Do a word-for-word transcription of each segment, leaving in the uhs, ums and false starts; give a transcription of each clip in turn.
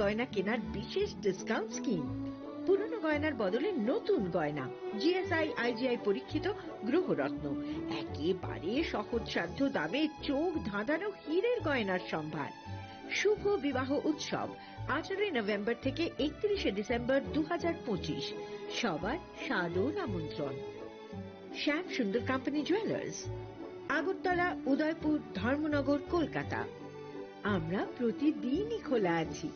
গয়না কেনার বিশেষ ডিসকাউন্ট স্কিম। পুরনো গয়নার বদলে নতুন গয়না। জিএসআই আইজিআই পরীক্ষিত গ্রহরত্ন, একেবারে সহজসাধ্য দামে চোখ ধাঁধানো হীরের গয়নার সম্ভার। শুভ বিবাহ উৎসব আঠারোই নভেম্বর থেকে একত্রিশে ডিসেম্বর দু হাজার পঁচিশ। সবার সাদর আমন্ত্রণ। শ্যাম সুন্দর কোম্পানি জুয়েলার্স, আগরতলা, উদয়পুর, ধর্মনগর, কলকাতা। আমরা প্রতিদিনই খোলা আছি।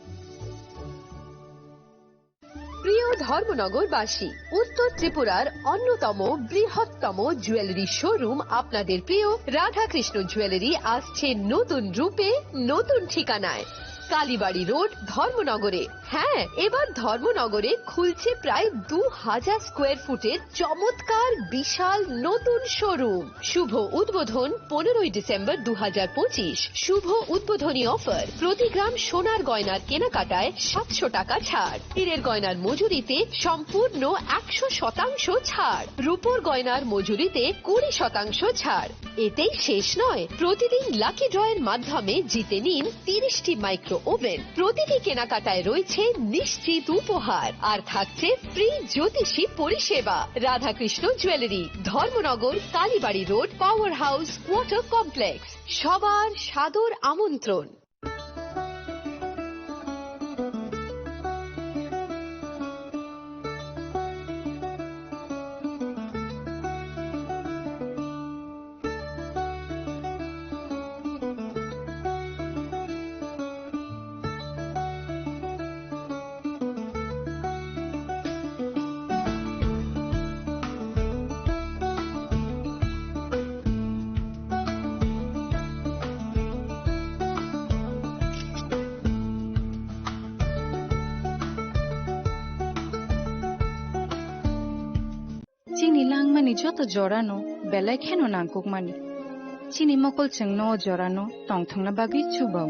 প্রিয় ধর্মনগরবাসী, উত্তর ত্রিপুরার অন্যতম বৃহত্তম জুয়েলারি শোরুম আপনাদের প্রিয় রাধাকৃষ্ণ জুয়েলারি আসছে নতুন রূপে, নতুন ঠিকানায়। কালীবাড়ি রোড, ধর্মনগরে। হ্যাঁ, এবার ধর্মনগরে খুলছে প্রায় দু হাজার স্কোয়ার ফুটের চমৎকার বিশাল নতুন শোরুম। শুভ উদ্বোধন পনেরোই ডিসেম্বর দু হাজার পঁচিশ। শুভ উদ্বোধনী অফার, প্রতি গ্রাম সোনার গয়নার কেনাকাটায় সাতশো টাকা ছাড়, হীরের গয়নার মজুরিতে সম্পূর্ণ একশো শতাংশ ছাড়, রূপোর গয়নার মজুরিতে কুড়ি শতাংশ ছাড়। এতেই শেষ নয়, প্রতিদিন লাকি ড্রয়ের মাধ্যমে জিতে নিন তিরিশটি মাইক্রো ওভেন। প্রতিটি কেনাকাটায় রয়েছে নিশ্চিত উপহার, আর থাকছে ফ্রি জ্যোতিষী পরিষেবা। Radhakrishna jewellery, Dharmanagar, Kalibari road, power house quarter complex. সবার সাদর আমন্ত্রণ। Chini langmani joto jorano belai kheno nangkukmani. Chini mokol chwngno o jorano tongthokna bagwi chubao.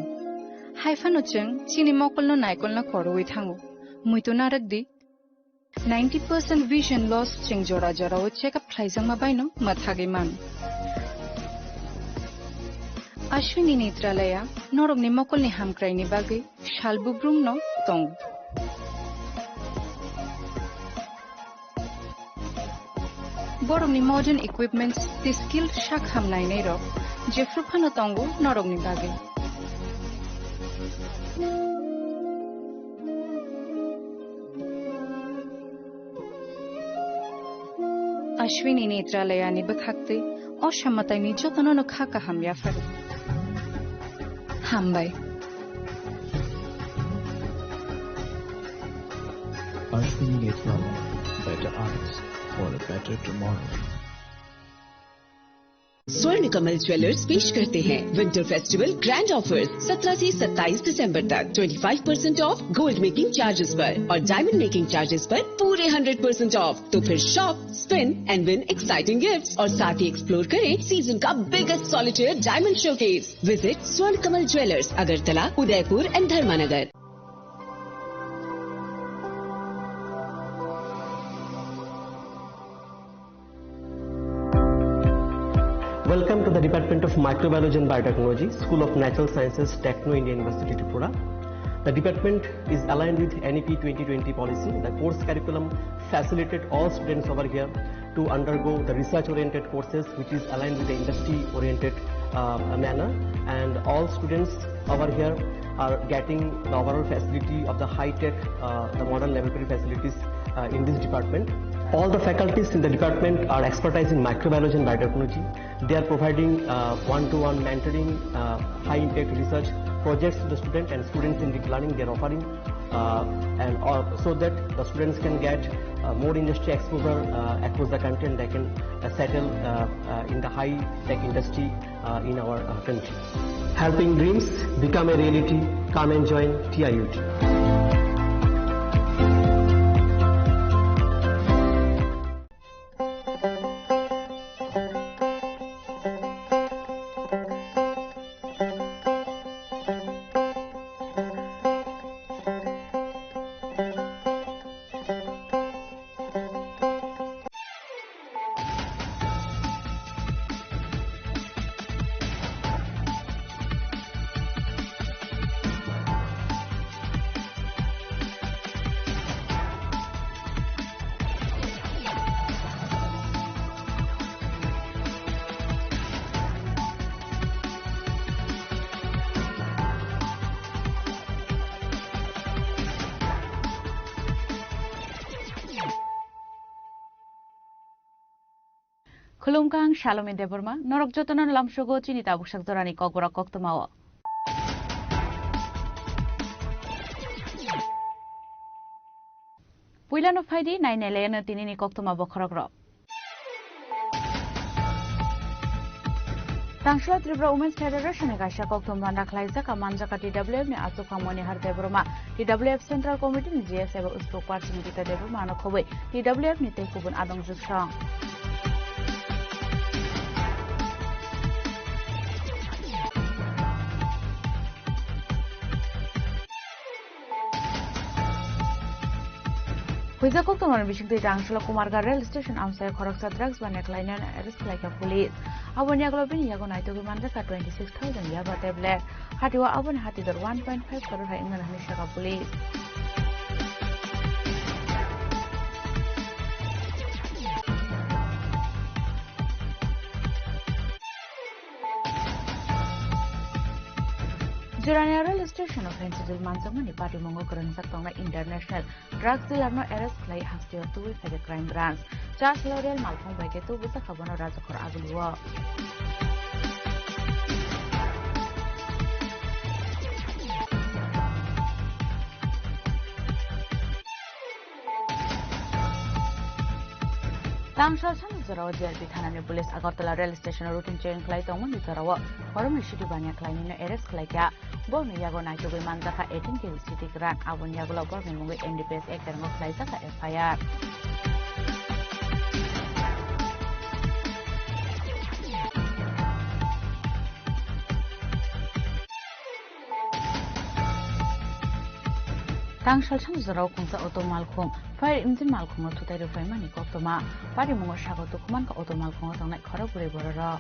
Haiphano chwng chini mokolno naikolna khorwi thango. Muitu narwkdi, ninety percent vision loss chwng jora jorao check up khlaijakma baino mwthagwi mano. Ashwini Netralaya norokni mokolni hamkraini bagwi sal bubrumno tongo. Borokni modern equipments tei skilled sak ham nainairok jephru phano tongo norokni bagwi. Ashwini Netralayani bwkhaktwi o samataini jotono no kha kaham yapharo. Hambai. Ashwini Netralaya, better eyes for a better tomorrow. स्वर्ण कमल ज्वेलर्स पेश करते हैं winter festival grand offers. सत्रह से सत्ताईस दिसंबर तक twenty five percent of gold making charges पर और डायमंड मेकिंग चार्जेस पर पूरे हंड्रेड परसेंट ऑफ। तो फिर shop, spin and win exciting gifts और साथ ही एक्सप्लोर करें सीजन का biggest solitaire diamond showcase. Visit स्वर्ण कमल ज्वेलर्स, अगरतला, उदयपुर एंड धर्मानगर। Welcome to the Department of Microbiology and Biotechnology, School of Natural Sciences, Techno India University, Tripura. The department is aligned with N E P twenty twenty policy. The course curriculum facilitate all students over here to undergo the research-oriented courses, which is aligned with the industry-oriented, uh, manner. And all students over here are getting the overall facility of the high-tech, uh, the modern laboratory facilities, uh, in this department. All the faculties in the department are expertise in microbiology and biotechnology. They are providing, uh, one-to-one mentoring, uh, high-impact research projects to the student and students in deep learning. They are offering, uh, and all, so that the students can get, uh, more industry exposure, uh, across the country, and they can, uh, settle, uh, uh, in the high-tech industry, uh, in our, uh, country. Helping dreams become a reality. Come and join T I U T. Khulumkha, ang Salome Debbarma, norok jotono lamsogo chini tabuksak jorani kokborok koktwmao. Puilano phaidi, nainailayano tinini koktwma bokhorokrok. Tangshla Tripura Women's Federation ni kaisa koktwma banda khlaijak, a manjak a T W F ni achukha Monihar Debbarma, T W F Central Committee ni G S eba spokesperson Gita Debbarma ano khobwi T W F ni tei kubun adong juksong. Huijak koktwmani bisingtwi Tangshla Kumarghat rail station amchaio khoroksa drugs baniya khlainani arrest khlaikha police. Aboni yagulo bini yago naitugwi manjakha twenty six thousand yaba tablet. Hatio aboni hatidor one point five crore hai wngmani hinwi sakha police. Jorani rail station o phensi jil manjakmani patimungo kwrwngjak tongnai International Drugs Dealer no arrest khlai hasteo tubui phaikha Crime Branch. Chaslo rail malkhung bai khe tubujak kha bono Rajakhor agulio. Tangshal sani jorao J R P thanani police Agartala rail station o routine checking khlai tongmani jorao borokni city baniya khlainino arrest khlaikha. Borokni yago naitugwi manjakha eighteen K G city grant, aboni yagulo borokni mungwi N D P S Act o khlaijakha F I R. Tangshal sani jorao khungsa auto malkhung fire engine malkhungno thutai rwphaimani koktwma. Patimungo sago tukumankha auto malkhungo tongnai khorok bwrwi bororok.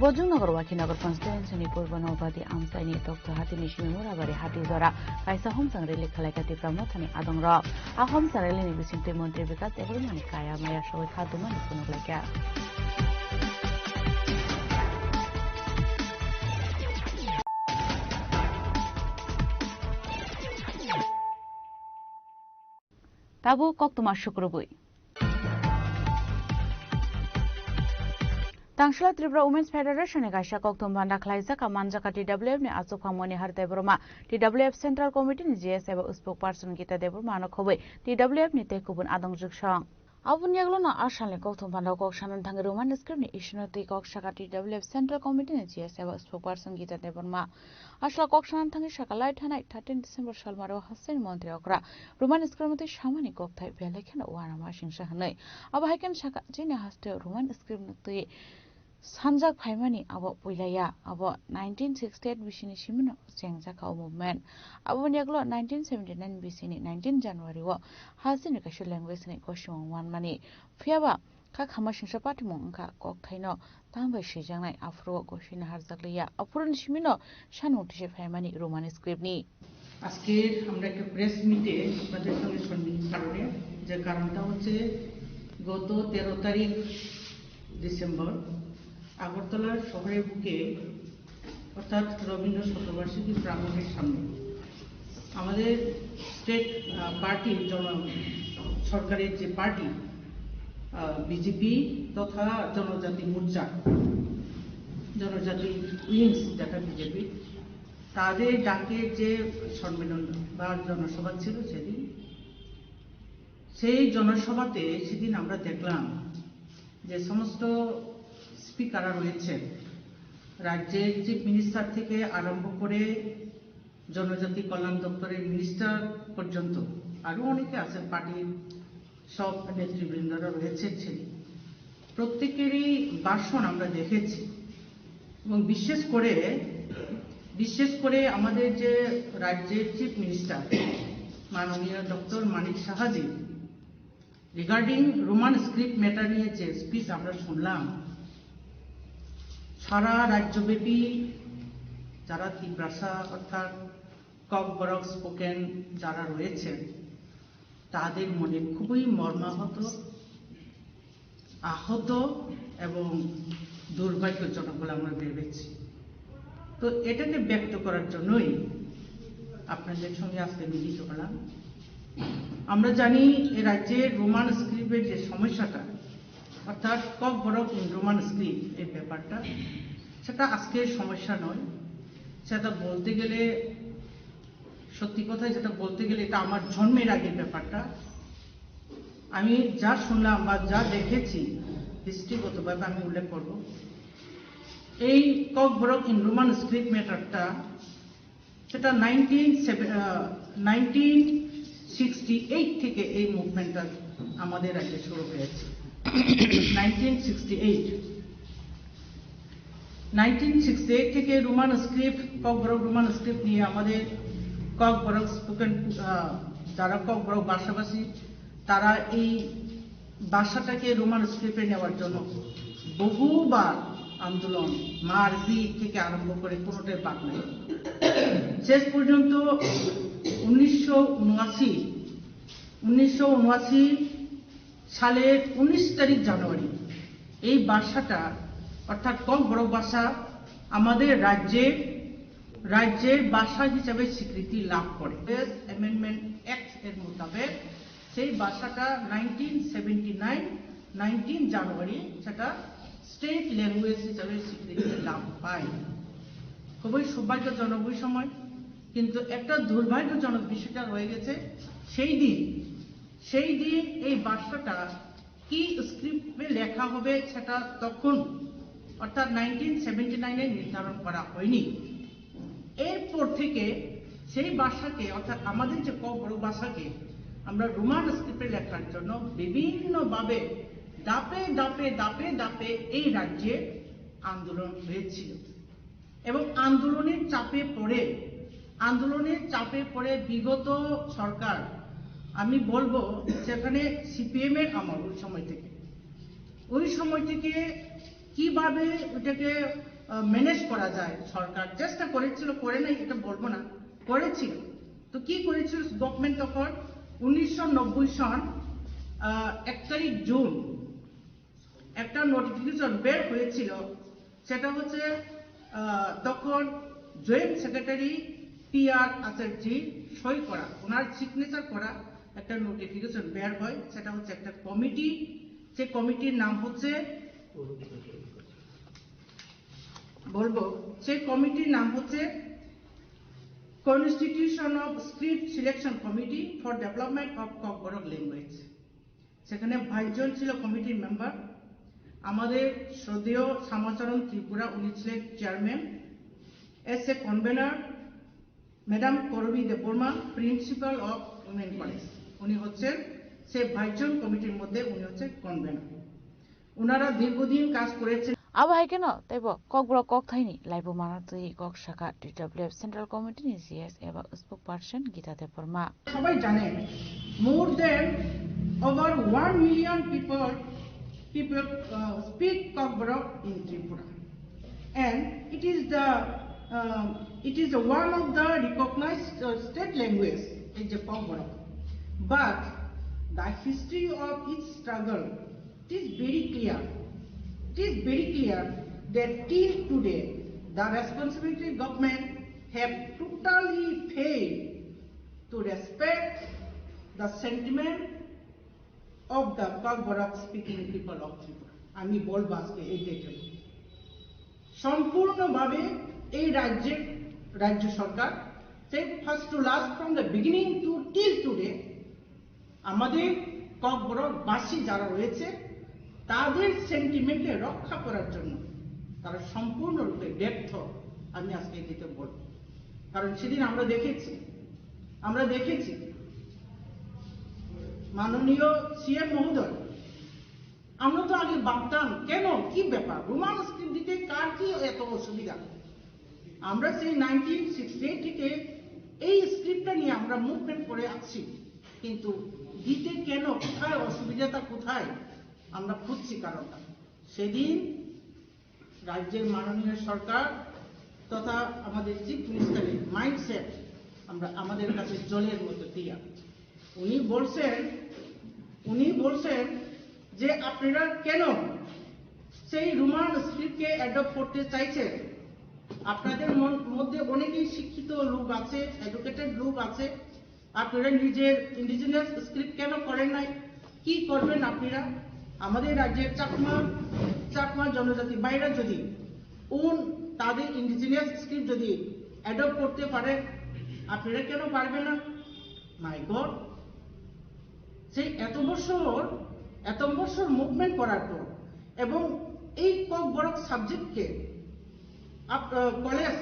Bojongnagar Wakhinagar constituency ni Purba Nobadi amchaini Tokto hatini simi Murabari hati jora kaisa homsang rally khlaikha Tipra Mothani adongrok. A homsang rally ni bisingtwi Montri Bikas Debbarmani kaya maya sogwi kha tumani phunuk laikha. Tabuk koktwma sukrubwi. Tangshla Tripura Women's Federation ni kaisa koktwma banda khlaijak, a manjak a T W F ni achukha Monihar Debbarma, T W F Central Committee ni G S eba spokesperson Gita Debbarma ano khobwi T W F ni tei kubun adong juksong. Aboni yagulo no a salni koktwma banda kok sanani thangwi Roman script ni issue no twi kok saka T W F Central Committee ni G S eba spokesperson Gita Debbarma. Asla kok sanani thangwi saka lai thanai thirteen December salmaro hasteni montri okra Roman script motwi samani kokthai belai kheno uanama singsa hwnwi. Abo hai kheno saka chini hasteo Roman script no twi sanjak phaimani abo puilaya, abo nineteen sixty-eight bisini simino chengjakha o movement. Aboni yagulo nineteen seventy-nine bisini nineteen January o hasteni kaisa language ni kosimung manmani. Phiyaba kha khama singsa patimung wngkha kokthaino tang bai swijaknai, aphuru o gosino harjakliya, aphuruni simino sanmung tise phaimani Roman script ni. আজকে আমরা একটা প্রেস মিটে আপনাদের সঙ্গে সম্মিলিত হয়ে, যে কারণটা হচ্ছে গত তেরো তারিখ ডিসেম্বর আগরতলার শহরের বুকে অর্থাৎ রবীন্দ্র শতবার্ষিকী প্রাঙ্গণের সামনে আমাদের স্টেট, আহ, পার্টি, জন-, সরকারের যে পার্টি, আহ, বিজেপি তথা জনজাতি মোর্চা, জনজাতি উইংস যেটা বিজেপি, তাদের ডাকে যে সম্মেলন বা জনসভা ছিল সেদিন, সেই জনসভাতে সেদিন আমরা দেখলাম যে সমস্ত স্পিকাররা রয়েছেন, রাজ্যের চিফ মিনিস্টার থেকে আরম্ভ করে জনজাতি কল্যাণ দপ্তরের মিনিস্টার পর্যন্ত, আরও অনেকে আছেন, পার্টির সব নেতৃবৃন্দরা রয়েছেন সেদিন। প্রত্যেকেরই ভাষণ আমরা দেখেছি এবং বিশেষ করে, বিশেষ করে আমাদের যে রাজ্যের চিফ মিনিস্টার মাননীয় ডক্টর মানিক সাহাজি রিগার্ডিং রোমান স্ক্রিপ্ট ম্যাটার নিয়ে যে স্পিচ আমরা শুনলাম, সারা রাজ্যব্যাপী যারা তিপ্রাসা অর্থাৎ ককবরক স্পোকেন যারা রয়েছেন, তাদের মনে খুবই মর্মাহত, আহত এবং দুর্ভাগ্যজনক বলে আমরা ভেবেছি। তো এটাকে ব্যক্ত করার জন্যই আপনাদের সঙ্গে আজকে মিলিত হলাম। আমরা জানি এ রাজ্যে রোমান স্ক্রিপ্টের যে সমস্যাটা, অর্থাৎ ককবরক ইন রোমান স্ক্রিপ্ট, এই ব্যাপারটা, সেটা আজকের সমস্যা নয়। সেটা বলতে গেলে, সত্যি কথা যেটা বলতে গেলে, এটা আমার জন্মের আগের ব্যাপারটা। আমি যা শুনলাম বা যা দেখেছি, হিস্ট্রিগতভাবে আমি উল্লেখ করব, এই ককবরক ইন রোমান স্ক্রিপ্ট ম্যাটারটা, সেটা nineteen seven nineteen sixty eight থেকে এই মুভমেন্টটা আমাদের রাজ্যে শুরু হয়েছে। Nineteen sixty eight nineteen sixty eight থেকে Roman script, Kokborok Roman script নিয়ে আমাদের ককবরক স্পোকেন, যারা ককবরক ভাষাভাষী, তারা এই ভাষাটাকে রোমান স্ক্রিপ্টে নেওয়ার জন্য বহুবার আন্দোলন, মারপিট থেকে আরম্ভ করে কোনোটাই বাদ নেই। শেষ পর্যন্ত উনিশশো উনআশি উনিশশো উনআশি সালের উনিশ তারিখ জানুয়ারি এই ভাষাটা, অর্থাৎ ককবরক ভাষা, আমাদের রাজ্যে, রাজ্যের ভাষা হিসাবে স্বীকৃতি লাভ করে। অ্যামেন্ডমেন্ট অ্যাক্ট এর মোতাবেক সেই ভাষাটা নাইনটিন সেভেন্টি নাইন নাইনটিন জানুয়ারি সেটা স্টেট ল্যাঙ্গুয়েজ হিসাবে স্বীকৃতি লাভ পায়। খুবই সৌভাগ্যজনক ওই সময়, কিন্তু একটা দুর্ভাগ্যজনক বিষয়টা রয়ে গেছে। সেই দিন, সেই দিন এই ভাষাটা কি স্ক্রিপ্টে লেখা হবে সেটা তখন, অর্থাৎ নাইনটিন সেভেন্টি নাইনে নির্ধারণ করা হয়নি। এরপর থেকে সেই ভাষাকে, অর্থাৎ আমাদের যে ককবরক ভাষাকে আমরা রোমান স্ক্রিপ্টে লেখার জন্য বিভিন্নভাবে ধাপে ধাপে ধাপে ধাপে এই রাজ্যে আন্দোলন হয়েছিল। এবং আন্দোলনের চাপে পড়ে, আন্দোলনের চাপে পড়ে বিগত সরকার, আমি বলবো, সেখানে সিপিএম এর আমল, ওই সময় থেকে, ওই সময় থেকে কিভাবে ওটাকে ম্যানেজ করা যায়, সরকার চেষ্টা করেছিল, করে নাই এটা বলবো না, করেছিল। তো কি করেছিল গভর্নমেন্ট তখন? উনিশশো নব্বই সন আহ, এক তারিখ জুন একটা নোটিফিকেশন বের হয়েছিল, সেটা হচ্ছে আহ, তখন জয়েন্ট সেক্রেটারি পি আর আচার্য সই করা, ওনার সিগনেচার করা একটা নোটিফিকেশন বের হয়। সেটা হচ্ছে একটা কমিটি, যে কমিটির নাম হচ্ছে, বলবো, সেই কমিটির নাম হচ্ছে Constitution of Script Selection Committee for Development of Kokborok Language। সেখানে বাইশ জন ছিল কমিটির মেম্বার। আমাদের শ্রদ্ধেয় শ্যামাচরণ ত্রিপুরা, উনি ছিলেন chairman. S A convenor madam Karabi Debbarma, principal of women college, উনি হচ্ছেন সেই বাইশ জন কমিটির মধ্যে উনি হচ্ছেন কনভেনার। ওনারা দীর্ঘদিন কাজ করেছেন। Abo hai kheno teibo Kokborok kokthaini laibuma no twi kok sakha T W F Central Committee ni G S eba spokesperson Gita Debbarma. সবাই জানেন, more than over one million people, people uh, speak Kokborok in Tripura, and it is the uh, it is one of the recognized uh, state language, এই যে Kokborok. But the history of its struggle, it is very clear. It is very clear that till today, the responsibility government have totally failed to respect the sentiment of the Kokborok speaking people of Tripura. আমি বলবো আজকে এই ডেটে সম্পূর্ণভাবে এই রাজ্যের, রাজ্য সরকার, take first to last, from the beginning to till today, আমাদের ককবরকবাসী যারা রয়েছে তাদের সেন্টিমেন্টকে রক্ষা করার জন্য তারা সম্পূর্ণরূপে ব্যর্থ। আমি আজকে দিতে বলব, কারণ সেদিন আমরা দেখেছি, আমরা দেখেছি মাননীয় সিএম মহোদয়, আমরা তো আগে ভাবতাম কেন, কি ব্যাপার, রোমান স্ক্রিপ্ট দিতে কার কি এত অসুবিধা? আমরা সেই নাইনটিন সিক্সটি এইট থেকে এই স্ক্রিপ্টটা নিয়ে আমরা মুভমেন্ট করে আসছি, কিন্তু দিতে কেন, কোথায় অসুবিধাটা, কোথায় আমরা খুঁজছি কারণটা। সেদিন রাজ্যের মাননীয় সরকার তথা আমাদের চিফ মিনিস্টারের মাইন্ডসেট আমরা, আমাদের কাছে জলের মতো ক্লিয়ার। উনি বলছেন, উনি বলছেন যে আপনারা কেন সেই রোমান স্ক্রিপ্টকে অ্যাডপ্ট করতে চাইছেন? আপনাদের মন-, মধ্যে অনেকেই শিক্ষিত লোক আছে, এডুকেটেড লোক আছে, আপনারা নিজের ইন্ডিজিনাস স্ক্রিপ্ট কেন করেন নাই? কি করবেন আপনারা? আমাদের রাজ্যের চাকমা, চাকমা জনজাতি ভাইরা যদি ওন তাদের ইন্ডিজিনাস স্ক্রিপ্ট যদি অ্যাডপ্ট করতে পারে, আপনারা কেন পারবেন না? মাই গড, সেই এত বছর, এত বছর মুভমেন্ট করার পর এবং এই ককবরক সাবজেক্টকে up-, ah, college,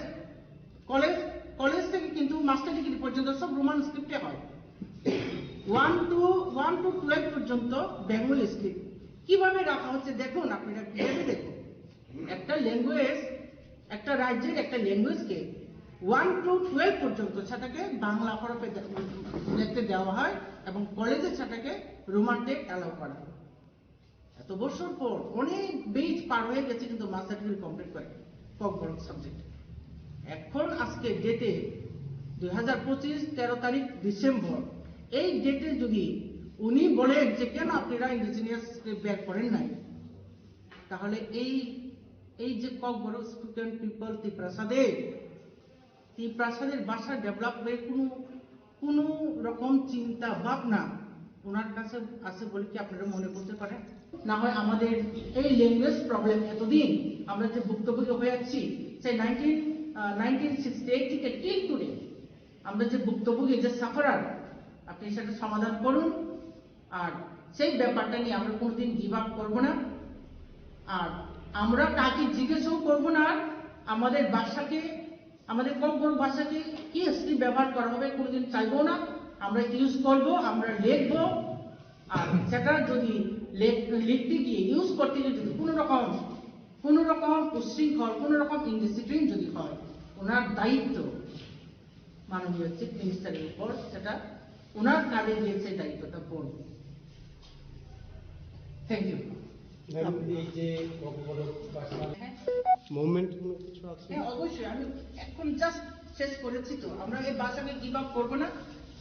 college, college থেকে কিন্তু মাস্টার ডিগ্রি পর্যন্ত সব রোমান স্ক্রিপ্টে হয়। One two, one two twelve পর্যন্ত বেঙ্গলি স্ক্রিপ্ট। কিভাবে রাখা হচ্ছে দেখুন, আপনারা ভেবে দেখুন। একটা ল্যাঙ্গুয়েজ, একটা রাজ্যের একটা ল্যাঙ্গুয়েজকে ওয়ান টু টুয়েলভ পর্যন্ত সেটাকে বাংলা হরফে দে-, লিখতে দেওয়া হয় এবং কলেজে সেটাকে রোমানতে অ্যালাউ করা হয়। এত বছর পর অনেক বেজ পার হয়ে গেছে, কিন্তু মাস্টার ডিগ্রি কমপ্লিট করে ককবরক সাবজেক্ট। এখন আজকে ডেটে দুই হাজার পঁচিশ তেরো তারিখ ডিসেম্বর, এই ডেটে যদি উনি বলেন যে কেন আপনারা ইন্ডিজিনিয়াস বের করেন নাই, তাহলে এই, এই যে ককবরক স্টুডেন্ট পিপল তিপ্রাসাদে, তিপ্রাসাদের ভাষা ডেভেলপ হয়ে কোনো, কোনো রকম চিন্তা ভাবনা ওনার কাছে আছে বলে কি আপনারা মনে করতে পারেন? না হয় আমাদের এই ল্যাঙ্গুয়েজ প্রবলেম এতদিন আমরা যে ভুক্তভোগী হয়ে আসছি, সেই নাইনটিন, নাইনটিন সিক্সটি এইট থেকে টিল টুডে আমরা যে ভুক্তভোগী, যে সাফারার, আপনি সেটা সমাধান করুন। আর সেই ব্যাপারটা নিয়ে আমরা কোনোদিন গিভ আপ করবো না। আর আমরা কাকে জিজ্ঞেসও করবো না। আর আমাদের ভাষাকে, আমাদের ককবরক ভাষাকে কি স্ক্রিপ্ট ব্যবহার করা হবে, কোনোদিন চাইবো না। আমরা ইউজ করব, আমরা লিখবো। আর সেটা যদি লেখ-, লিখতে গিয়ে, ইউজ করতে গিয়ে যদি কোনো রকম, কোনো রকম উচ্ছৃঙ্খল, কোনো রকম ইনডিসিপ্লিন যদি হয়, ওনার দায়িত্ব মাননীয় চিফ মিনিস্টারের উপর, সেটা ওনার কাঁধে গিয়ে সেই দায়িত্বটা পড়বে। Thank you. ম্যাম, এই যে ককবরক ভাষা মুভমেন্ট কোনো কিছু আছে? হ্যাঁ, অবশ্যই। আমি এখন জাস্ট শেষ করেছি তো, আমরা এই ভাষাকে গিভ আপ করবো না,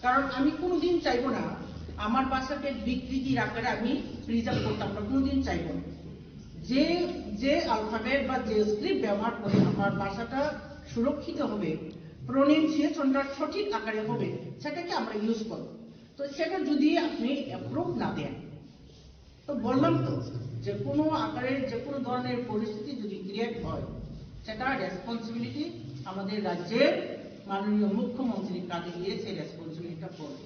কারণ আমি কোনোদিন চাইবো না আমার ভাষাকে বিকৃতির আকারে আমি প্রিজার্ভ করতে, আমরা কোনোদিন চাইবো না। যে, যে অ্যালফাবেট বা যে স্ক্রিপ্ট ব্যবহার করে আমার ভাষাটা সুরক্ষিত হবে, প্রোনাউন্সিয়েশনটা সঠিক আকারে হবে, সেটাকে আমরা ইউজ করব। তো সেটা যদি আপনি অ্যাপ্রুভ না দেন, তো বললাম তো, যে কোনো আকারে যে কোনো ধরনের পরিস্থিতি যদি ক্রিয়েট হয়, সেটা রেসপন্সিবিলিটি আমাদের রাজ্যের মাননীয় মুখ্যমন্ত্রীর কাঁধে গিয়ে সেই রেসপন্সিবিলিটিটা পড়বে।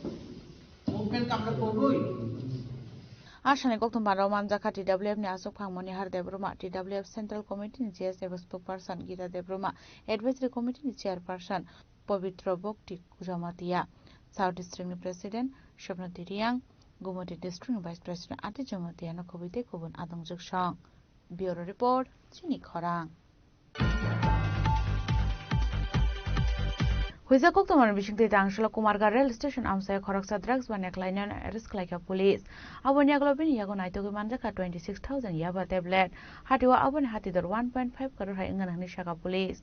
মুভমেন্ট আমরা করবই। Asani kokthum banrok manjakha T W F ni aswk phang Monihar Debbarma, T W F Central Committee ni C S F spokesperson Gita Debbarma, Advisory Committee ni Chairperson Pobitro Bhakti Jamatia, South District ni President Swapnati Reang, Gumoti District ni Vice President Ati Jamatia no khobwi tei kubun adongjwk song. Bureau Report, Chini Khorang. Huijak kokthumani bisingtwi tangshalo Kumarghat Rail Station amchaio khoroksa drugs baniya khlainani arrest khlaikha police. Aboni yagulo bini yago naitugwi manjakha twenty six thousand yaba tablet. Hatio aboni hatidor one point five crore hai wngmani hwnwi sakha police.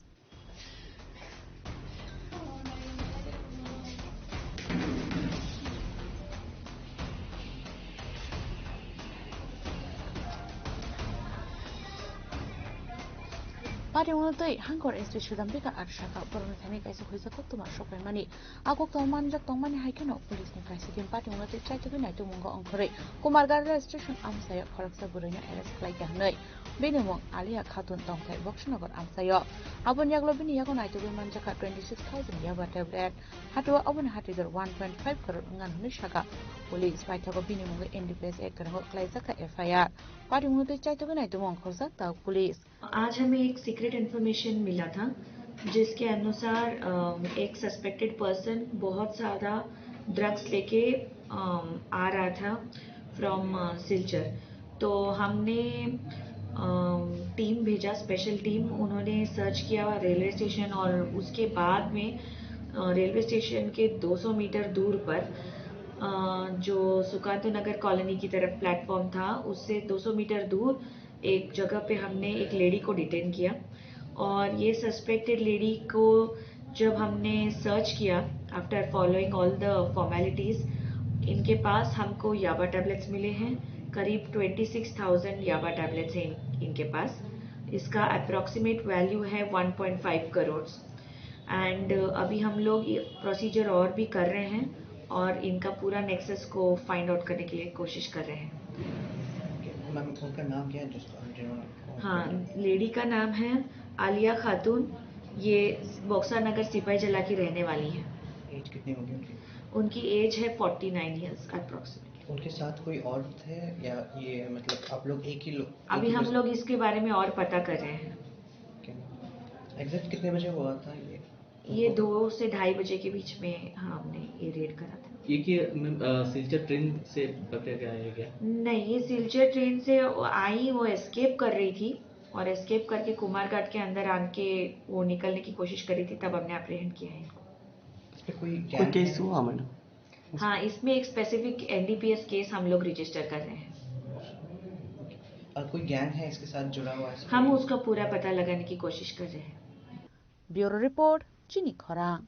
Pari uno twi hangkor S P Sudambika Arsaka borokni thani kaisa huijak koktwma sokphaimani. A koktwma manjak tongmani hai kheno police ni kaisa team pari uno twi chaitugwi naitukmungo ongkhorwi Kumarghat rail station amchaio khoroksa bwrwino arrest khlaikha hwnwi. Bini mung Alia Khatun, tongthai Boksanagar amchaio. Aboni yagulo bini yago naitugwi manjakha twenty six thousand yaba tablet. Hatio aboni hatidor one point five crore wngmani hwnwi sakha police. Paithago bini mungwi N D P S Act kwrwngo khlaijakha F I R. Pari uno twi chaitugwi naitukmung ongkhorjak tao police. आज हमें एक secret information मिला था, जिसके अनुसार अ, एक suspected person बहुत ज़्यादा ड्रग्स लेके अम, आ रहा था फ्रॉम सिलचर। तो हमने अम, टीम भेजा, स्पेशल टीम। उन्होंने सर्च किया रेलवे स्टेशन और उसके बाद में अ, रेलवे स्टेशन के दो सौ मीटर दूर पर अ, जो सुकांत नगर कॉलोनी की तरफ प्लेटफॉर्म था, उससे दो सौ मीटर दूर एक जगह पे हमने एक लेडी को डिटेन किया और ये सस्पेक्टेड लेडी को जब हमने सर्च किया, after following all the formalities, इनके पास हमको याबा टैबलेट्स मिले हैं। करीब ट्वेंटी सिक्स थाउजेंड याबा टैबलेट्स हैं इन, इनके पास। इसका अप्रोक्सीमेट वैल्यू है वन पॉइंट फ़ाइव करोड़। एंड अभी हम लोग ये प्रोसीजर और भी कर रहे हैं और इनका पूरा नेक्सस को फाइंड आउट करने के लिए कोशिश कर रहे हैं। मैम, उनका नाम क्या है, जिसको हम, जिन्होंने हाँ, लेडी का नाम है आलिया खातून। ये बक्सा नगर सिपाही जला की रहने वाली है। एज कितनी होगी उनकी? उनकी एज है फोर्टी नाइन ईयर्स अप्रोक्सीमेटली। उनके साथ कोई और थे या ये, मतलब, आप लोग एक ही लोग? अभी हम लोग इसके बारे में और पता कर रहे हैं। एग्जैक्ट कितने बजे हुआ था ये? ये दो से ढाई बजे के बीच में, हाँ, हमने ये रेड करा था। ये क्या मैम, अ, सिलचर ट्रेन से पकड़ा गया है क्या? नहीं, ये सिलचर ट्रेन से वो आई, वो एस्केप कर रही थी और एस्केप करके कुमारघाट के अंदर आके वो निकलने की कोशिश कर रही थी, तब हमने अप्रीहेंड किया है इनको। इस पे कोई कोई गैंग केस है? हुआ मैडम? हाँ, इसमें एक स्पेसिफिक एनडीपीएस केस हम लोग रजिस्टर कर रहे हैं। और कोई गैंग है इसके साथ जुड़ा हुआ है? हम उसका पूरा पता लगाने की कोशिश कर रहे हैं। Bureau Report, Chini Khorang.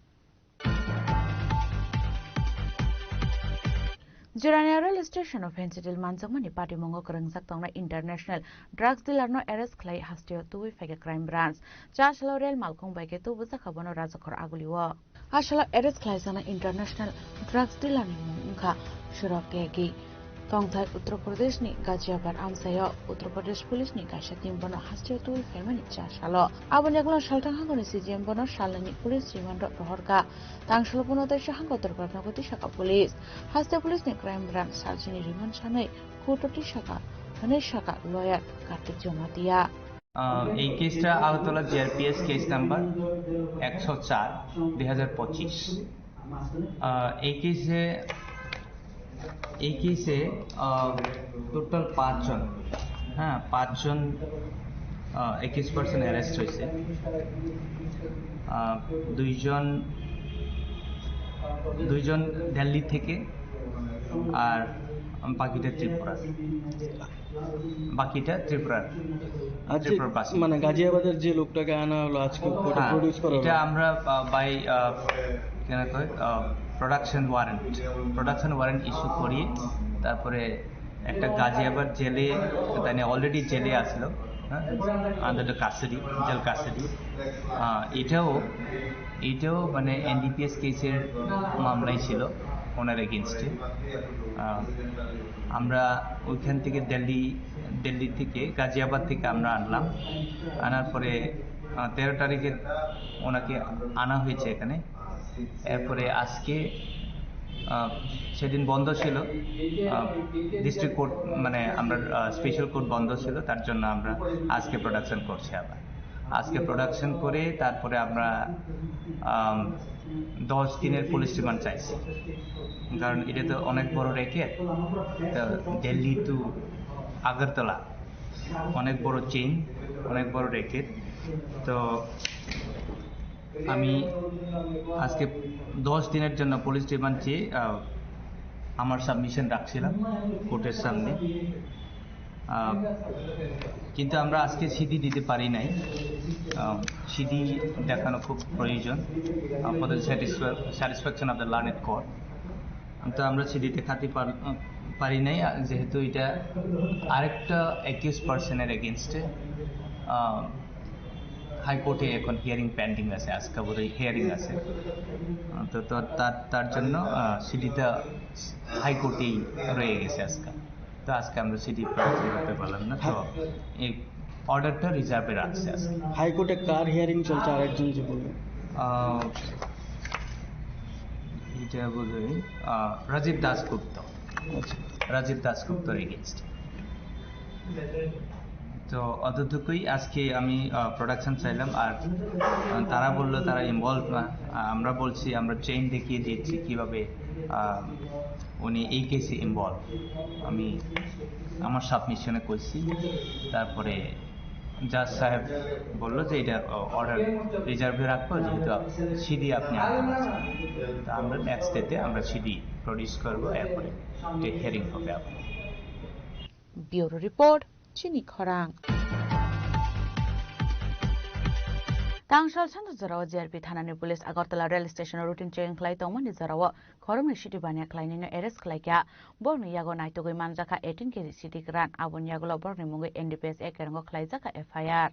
Jirania rail station o fentanyl manjakmani patimungo kwrwngjak tongnai international drugs dealer no arrest khlai hasteo tubui phaikha crime branch. Cha salo rail malkhung bai khe tubujakha bono Rajakhor agulio. A salo arrest khlaijaknai international drugs dealer ni mung wngkha Surab Tyagi. Tongthai Uttar Pradesh ni Ghaziabad amchaio Uttar Pradesh police ni kaisa team bono hasteo tubui phaimani cha salo. Aboni yagulo salthang hangoni C G M bono salnwini police remand rohorkha. Tang salo bono teisa hangko torkra nogo tisaka police. Haste police ni crime branch salsini remand sanwi court o tisaka, hwnwi saka lawyer Kartik Jamatia. আহ, এই কেসটা Agartala GRPS case number একশো চার দুই হাজার পঁচিশ। আহ, এই কেসে এই কেসে টোটাল পাঁচজন, হ্যাঁ, পাঁচজন একিউজ পার্সন অ্যারেস্ট হয়েছে। আহ, দুইজন দুইজন দিল্লি থেকে, আর বাকিটা ত্রিপুরা। বাকিটা ত্রিপুরার। আজকে ত্রিপুরার বাসিন্দা। মানে গাজিয়াবাদের যে লোকটাকে আনা হলো আজকে কোর্টে হ্যাঁ, প্রডিউস করা এটা হলো। আমরা বাই কেন কয় production warrant, production warrant issue করি। তারপরে একটা গাজিয়াবাদ জেলে, তাই অলরেডি জেলে আসলো, হ্যাঁ, under the custody, jail custody. এটাও এটাও মানে এনডিপিএস কেসের মামলাই ছিল ওনার এগেনস্টে। আমরা ওইখান থেকে দিল্লি দিল্লি থেকে গাজিয়াবাদ থেকে আমরা আনলাম। আনার পরে আহ, তেরো তারিখে ওনাকে আনা হয়েছে এখানে। এরপরে আজকে আহ, সেদিন বন্ধ ছিল, ডিস্ট্রিক্ট কোর্ট, মানে আমরা স্পেশাল কোর্ট বন্ধ ছিল, তার জন্য আমরা আজকে প্রোডাকশন করছি আবার। আজকে প্রোডাকশন করে তারপরে আমরা আম, দশ দিনের পুলিশ রিমান্ড চাইছি, কারণ এটা তো অনেক বড় র্যাকেট। তো দিল্লি টু আগরতলা অনেক বড় চেইন, অনেক বড় র্যাকেট। তো আমি আজকে দশ দিনের জন্য পুলিশ রিমান্ড চেয়ে আহ, আমার সাবমিশন রাখছিলাম কোর্টের সামনে। আহ, কিন্তু আমরা আজকে সিডি দিতে পারি নাই। আহ, সিডি দেখানো খুব প্রয়োজন for the satisfaction of the learned court. তো আমরা সিডি দেখাতে পার- পারি নাই, যেহেতু এটা আরেকটা একিউজ পার্সনের এগেনস্টে হাইকোর্টে এখন হিয়ারিং পেন্ডিং আছে, আজকে বোধহয় হিয়ারিং আছে। আহ, তো তো তার তার জন্য সিডিটা হাইকোর্টেই রয়ে গেছে আজকে। তো আজকে আমরা সিডি প্রার্থনা করতে পারলাম না, তো এই অর্ডারটা রিজার্ভে রাখছে আজকে। হাইকোর্টে কার হিয়ারিং চলছে আরেকজন যে বললেন? আহ, এটা বোধহয় আহ, রাজীব দাশগুপ্ত। আচ্ছা। রাজীব দাশগুপ্তর এগেনস্ট। তো অতটুকুই আজকে আমি প্রোডাকশন চাইলাম। আর আহ, তারা বললো তারা ইনভলভ না। আহ, আমরা বলছি, আমরা চেইন দেখিয়ে দিয়েছি কিভাবে আহ, উনি এই কেসে ইনভলভ। আমি আমার সাবমিশনে করছি। তারপরে জাজ সাহেব বললো যে এটা অর্ডার রিজার্ভে রাখবো, যেহেতু সিডি আপনি আনতে পারছেন। তো আমরা নেক্সট ডেতে আমরা সিডি প্রডিউস করবো, এরপরে হিয়ারিং হবে আপনার। Bureau Report, Chini Khorang. Tangsal sando jorao J R P thanani police Agartala rail station o routine checking khlai tongmani jorao khoroknwi city baniya khlainwino arrest khlaikha. Borokni yago naitugwi manjakha eighteen K G city kwran, aboni yagulo borokni mungwi N D P S A kerongo khlaijakha F I R.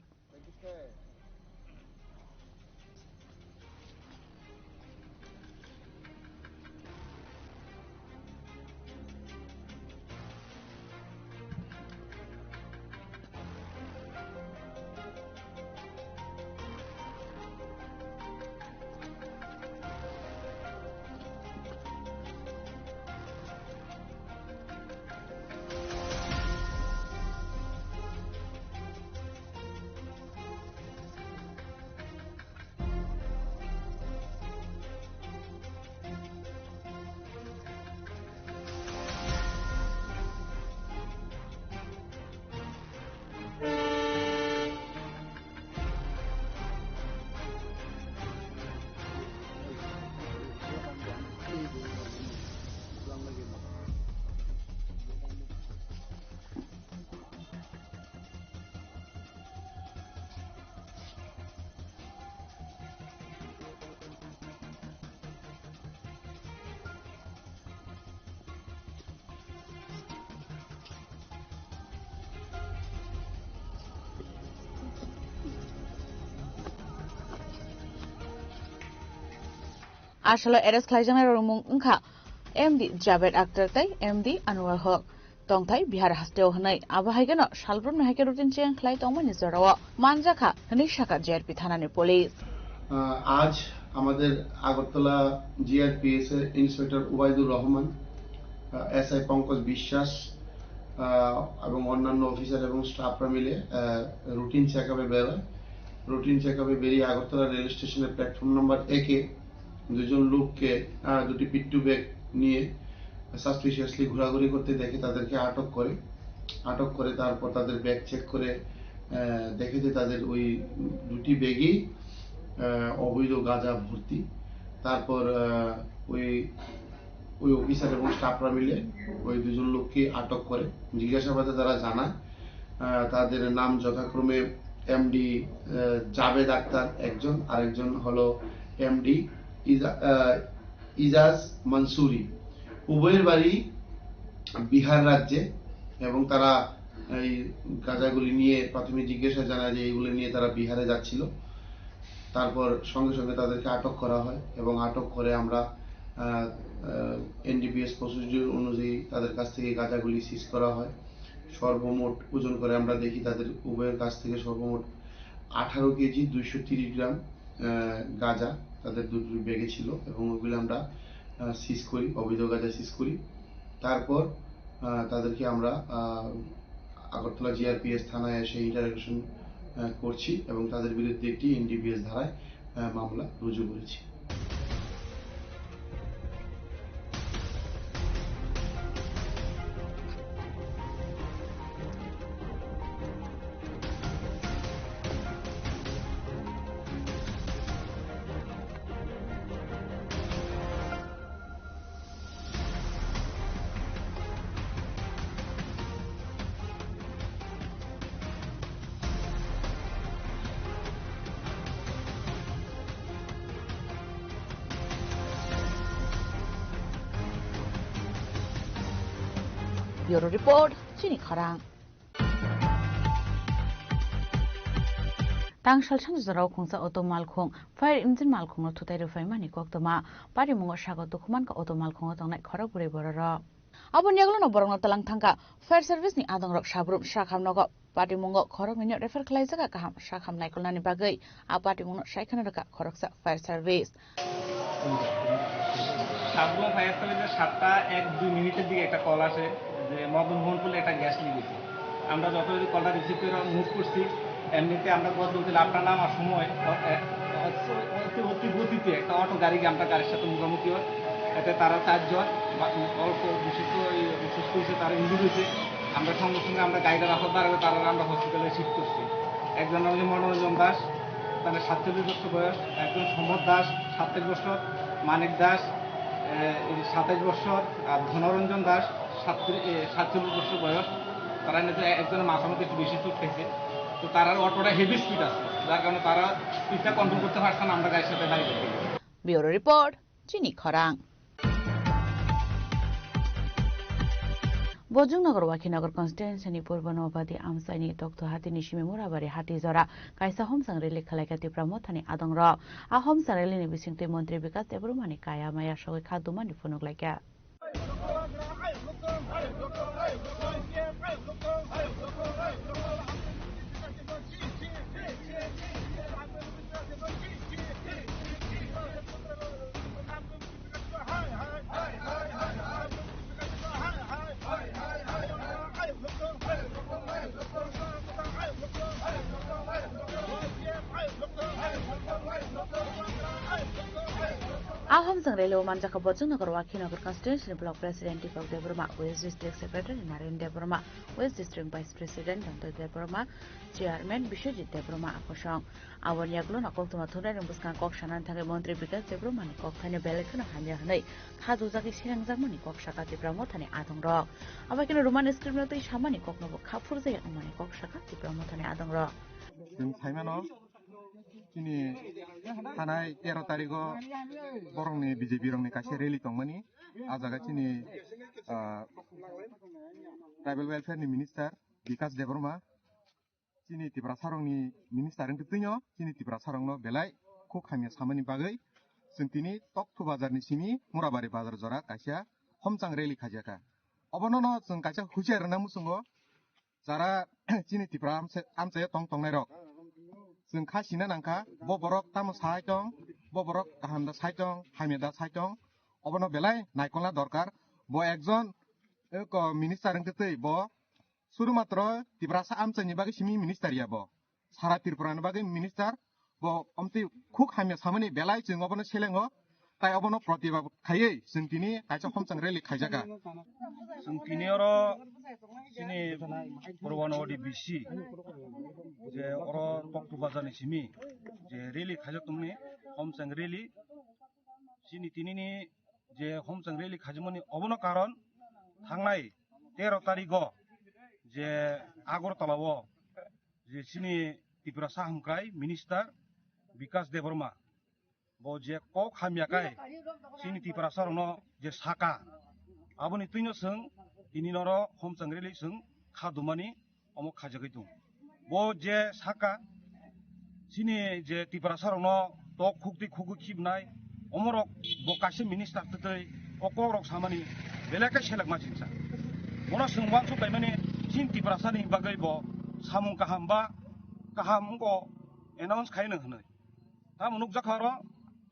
Asalo arrest khlaijaknairokni mung wngkha M D Javed Akhtar tei M D Anwar Haq. Tongthai Bihar hasteo hwnwi. Abo hai kheno salbrumni hai khe routine check khlai tongmani jorao manjakha hwnwi sakha J R P thanani police. আহ, আজ আমাদের আগরতলা জিআরপিএস এর ইন্সপেক্টর উবাইদুর রহমান, আহ, এসআই পঙ্কজ বিশ্বাস, আহ, এবং অন্যান্য অফিসার এবং স্টাফরা মিলে, আহ, রুটিন চেকআপে বেরোয়। রুটিন চেকআপে বেরিয়ে আগরতলা রেল স্টেশনের প্ল্যাটফর্ম নাম্বার একে দুজন লোককে, আহ, দুটি পিট্টু ব্যাগ নিয়ে সাসপিশিয়াসলি ঘোরাঘুরি করতে দেখে, তাদেরকে আটক করে। আটক করে তারপর তাদের ব্যাগ চেক করে, আহ, দেখে যে তাদের ওই দুটি ব্যাগেই, আহ, অবৈধ গাঁজা ভর্তি। তারপর, আহ, ওই, ওই অফিসার এবং স্টাফরা মিলে ওই দুজন লোককে আটক করে। জিজ্ঞাসাবাদে তারা জানায়, আহ, তাদের নাম যথাক্রমে এমডি, আহ, জাভেদ আক্তার একজন, আরেকজন হলো এমডি ইজা-, আহ, ইজাজ মনসুরি। উভয়ের বাড়ি বিহার রাজ্যে এবং তারা এই গাঁজাগুলি নিয়ে প্রাথমিক জিজ্ঞাসা জানায় যে এইগুলি নিয়ে তারা বিহারে যাচ্ছিল। তারপর সঙ্গে সঙ্গে তাদেরকে আটক করা হয় এবং আটক করে আমরা, আহ, আহ, এনডিপিএস প্রসিডিউর অনুযায়ী তাদের কাছ থেকে গাঁজাগুলি সিজ করা হয়। সর্বমোট ওজন করে আমরা দেখি তাদের উভয়ের কাছ থেকে সর্বমোট আঠারো কেজি দুইশো তিরিশ গ্রাম, আহ, গাঁজা তাদের দুটি ব্যাগে ছিল এবং ওগুলো আমরা, আহ, সিজ করি, অবৈধ গাঁজা সিজ করি। তারপর, আহ, তাদেরকে আমরা, আহ, আগরতলা জিআরপিএস থানায় এসে ইন্টারোগেশন, আহ, করছি এবং তাদের বিরুদ্ধে একটি এনডিপিএস ধারায়, আহ, মামলা রুজু করেছি। Bureau Report, Chini Khorang. Tang salsani jorao khungsa auto malkhung fire engine malkhungno thutai rwphaimani koktwma. Patimungo sago tukhumani auto malkhungo tongnai khorok bwrwi bororok. Aboni yagulono borokno twlang thangkha fire service ni adongrok sabrum sakham nogo. Patimungo khoroknwino refer khlaijak kaham sakham naikolnani bagwi. A patimungno saikhwna rwkha khoroksa fire service. Sabroom fire সার্ভিসের সাতটা এক দুই মিনিটের দিকে একটা কল আসে যে মদন মোহনপুরে একটা গ্যাস লিক হয়েছে। আমরা যথাযথ কলটা রিসিভ করে মুভ করছি। এমনিতে আমরা গত দুদিন আপনার নামার সময় অ-, এ-, অতি, অতি গতিতে একটা অটো গাড়িকে আমরা গাড়ির সাথে মুখোমুখি হয়। এতে তারা চারজন বা-, অল্প বিশেষ করে ওই অসুস্থ হয়েছে, তারা ইনজুর্ড হয়েছে। আমরা সঙ্গে সঙ্গে আমরা গাড়িটা রাখার দ্বারা তারা আমরা হসপিটালে শিফট করছি। একজন হচ্ছে মনোরঞ্জন দাস, তাহলে সাতচল্লিশ বছর বয়স, একজন সমর দাস, সাতাইশ বছর, মানিক দাস, এ, এই সাতাইশ বছর, আর ধনরঞ্জন দাস, সাতত্রিশ, এ, সাতচল্লিশ বছর বয়স। তারা নিজে একজনের মাথার মধ্যে একটু বেশি চোট খেয়েছে। তো তারার অটোটা হেভি স্পিড আছে, যার কারণে তারা স্পিডটা কন্ট্রোল করতে পারছে না, আমরা গাড়ির সাথে বাইরে। Bureau Report, Chini Khorang. Bojongnagar Wakhinagar constituency ni Purbo Nobadi amchaini Tokto Hatini simi Murabari hati jora kaisa homsang rally khwlaikha Tipra Mothani adongrok. A homsang rally ni bisingtwi Montri Bikas Debbarma ni kaya maya sogwi kha dumani phunuk laikha. A homsang rally o manjakha Bojongnagar Wakhinagar constituency ni block president Deepak Debbarma, West District Secretary Naren Debbarma, West District Vice President Dhantoy Debbarma, Chairman Biswajit Debbarma a kosong. Aboni yagulo no koktwma thumnairok bwskang kok sanani thangwi Montri Bikas Debbarma ni kok thaino belai kheno hamya hwnwi kha dujagwi sirangjakmani kok sakha Tipra Mothani adongrok. Abai kheno Roman script no twi samani kokno bo kha phurjaya wngmani kok sakha Tipra Mothani adongrok. Chwng saimano chini thanai tero tarigo borokni B J P rokni kaisa rally tongmani. A jaga chini, ah, tribal welfare ni minister Bikas Debbarma. Chini Tiprasarokni minister wngtwi twino chini Tiprasarokno belai kok hamya samani bagwi chwng tini Tokthu bazar ni simi Murabari bazar jora kaisa homchang rally khaijakha. Obono no chwng kaisa husiar rwna muchungo, jara chini Tripura amchai, amchaio tong tongnai rok. Chwng kha sina nangkha, bo borok tamo sai tong, bo borok kaham da sai tong, hamya da sai tong, obono belai naikolna dorkar. Bo ekjon, eh, ko minister wngtwi twi bo Suru matro Tiprasa amchaini bagwi simi minister ya bo. Sara Tripura ni bagwi minister bo omtwi khuk hamya samani belai chwng obono selengo. Tai obono protibad khaiwi chwng tini kaisa homchang rally khaijaka. Chwng tini oro chini Purbanobadi B C je oro Tokthu bazar ni simi je rally khaijak tongmani homchang rally. Chini tinini je homchang rally khajimani obono karon thangnai tero tarigo je Agartala o je chini Tiprasa hamkrai minister Bikas Debbarma bo je kok hamya kai chini Tiprasa rokno je saka, aboni twino chwng tini noro homchang rally chwng kha dumani omo khaijagwi tong. Bo je saka chini je Tiprasa rokno tok khukti khugwi khibnai, omorok bo kaisa minister twtwi o kok rok samani belai khe selekma chingsa. Bono chwng uansuk kaimani chini Tiprasa ni bagwi bo samung kaham ba kaham wngkho announce khaino hwnwi. Tamo nukjakha oro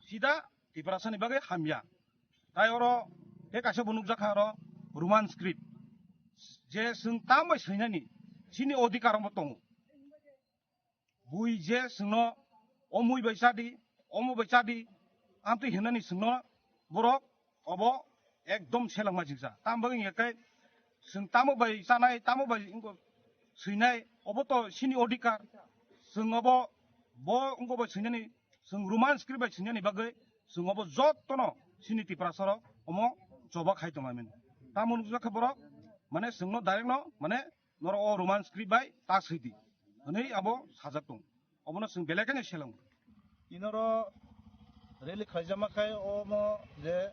sida Tiprasa ni bagwi hamya. Tai oro tei kaisa bo nukjakha oro Roman script. Je chwng tam bai swinani chini odhikar omo tongo. Bui je chwngno omui bai chadi, omo bai chadi, amtwi hinani chwngno borok obo ekdom selengma jiksa. Tam bagwi hwnkhe chwng tamo bai chanai, tamo bai wngkha swinai, obo to chini odhikar. Chwng obo bo wngkha bai swinani, chwng Roman script bai swinani bagwi chwng obo jotono chini Tiprasa rok omo choba khai tongmani. Tamo nukjakha borok, mane chwngno direct no, mane norok o Roman script bai ta swidi hwnwi abo sajak tong. Obono chwng belai kheno seleng. Inoro rally khlaijakma khai omo je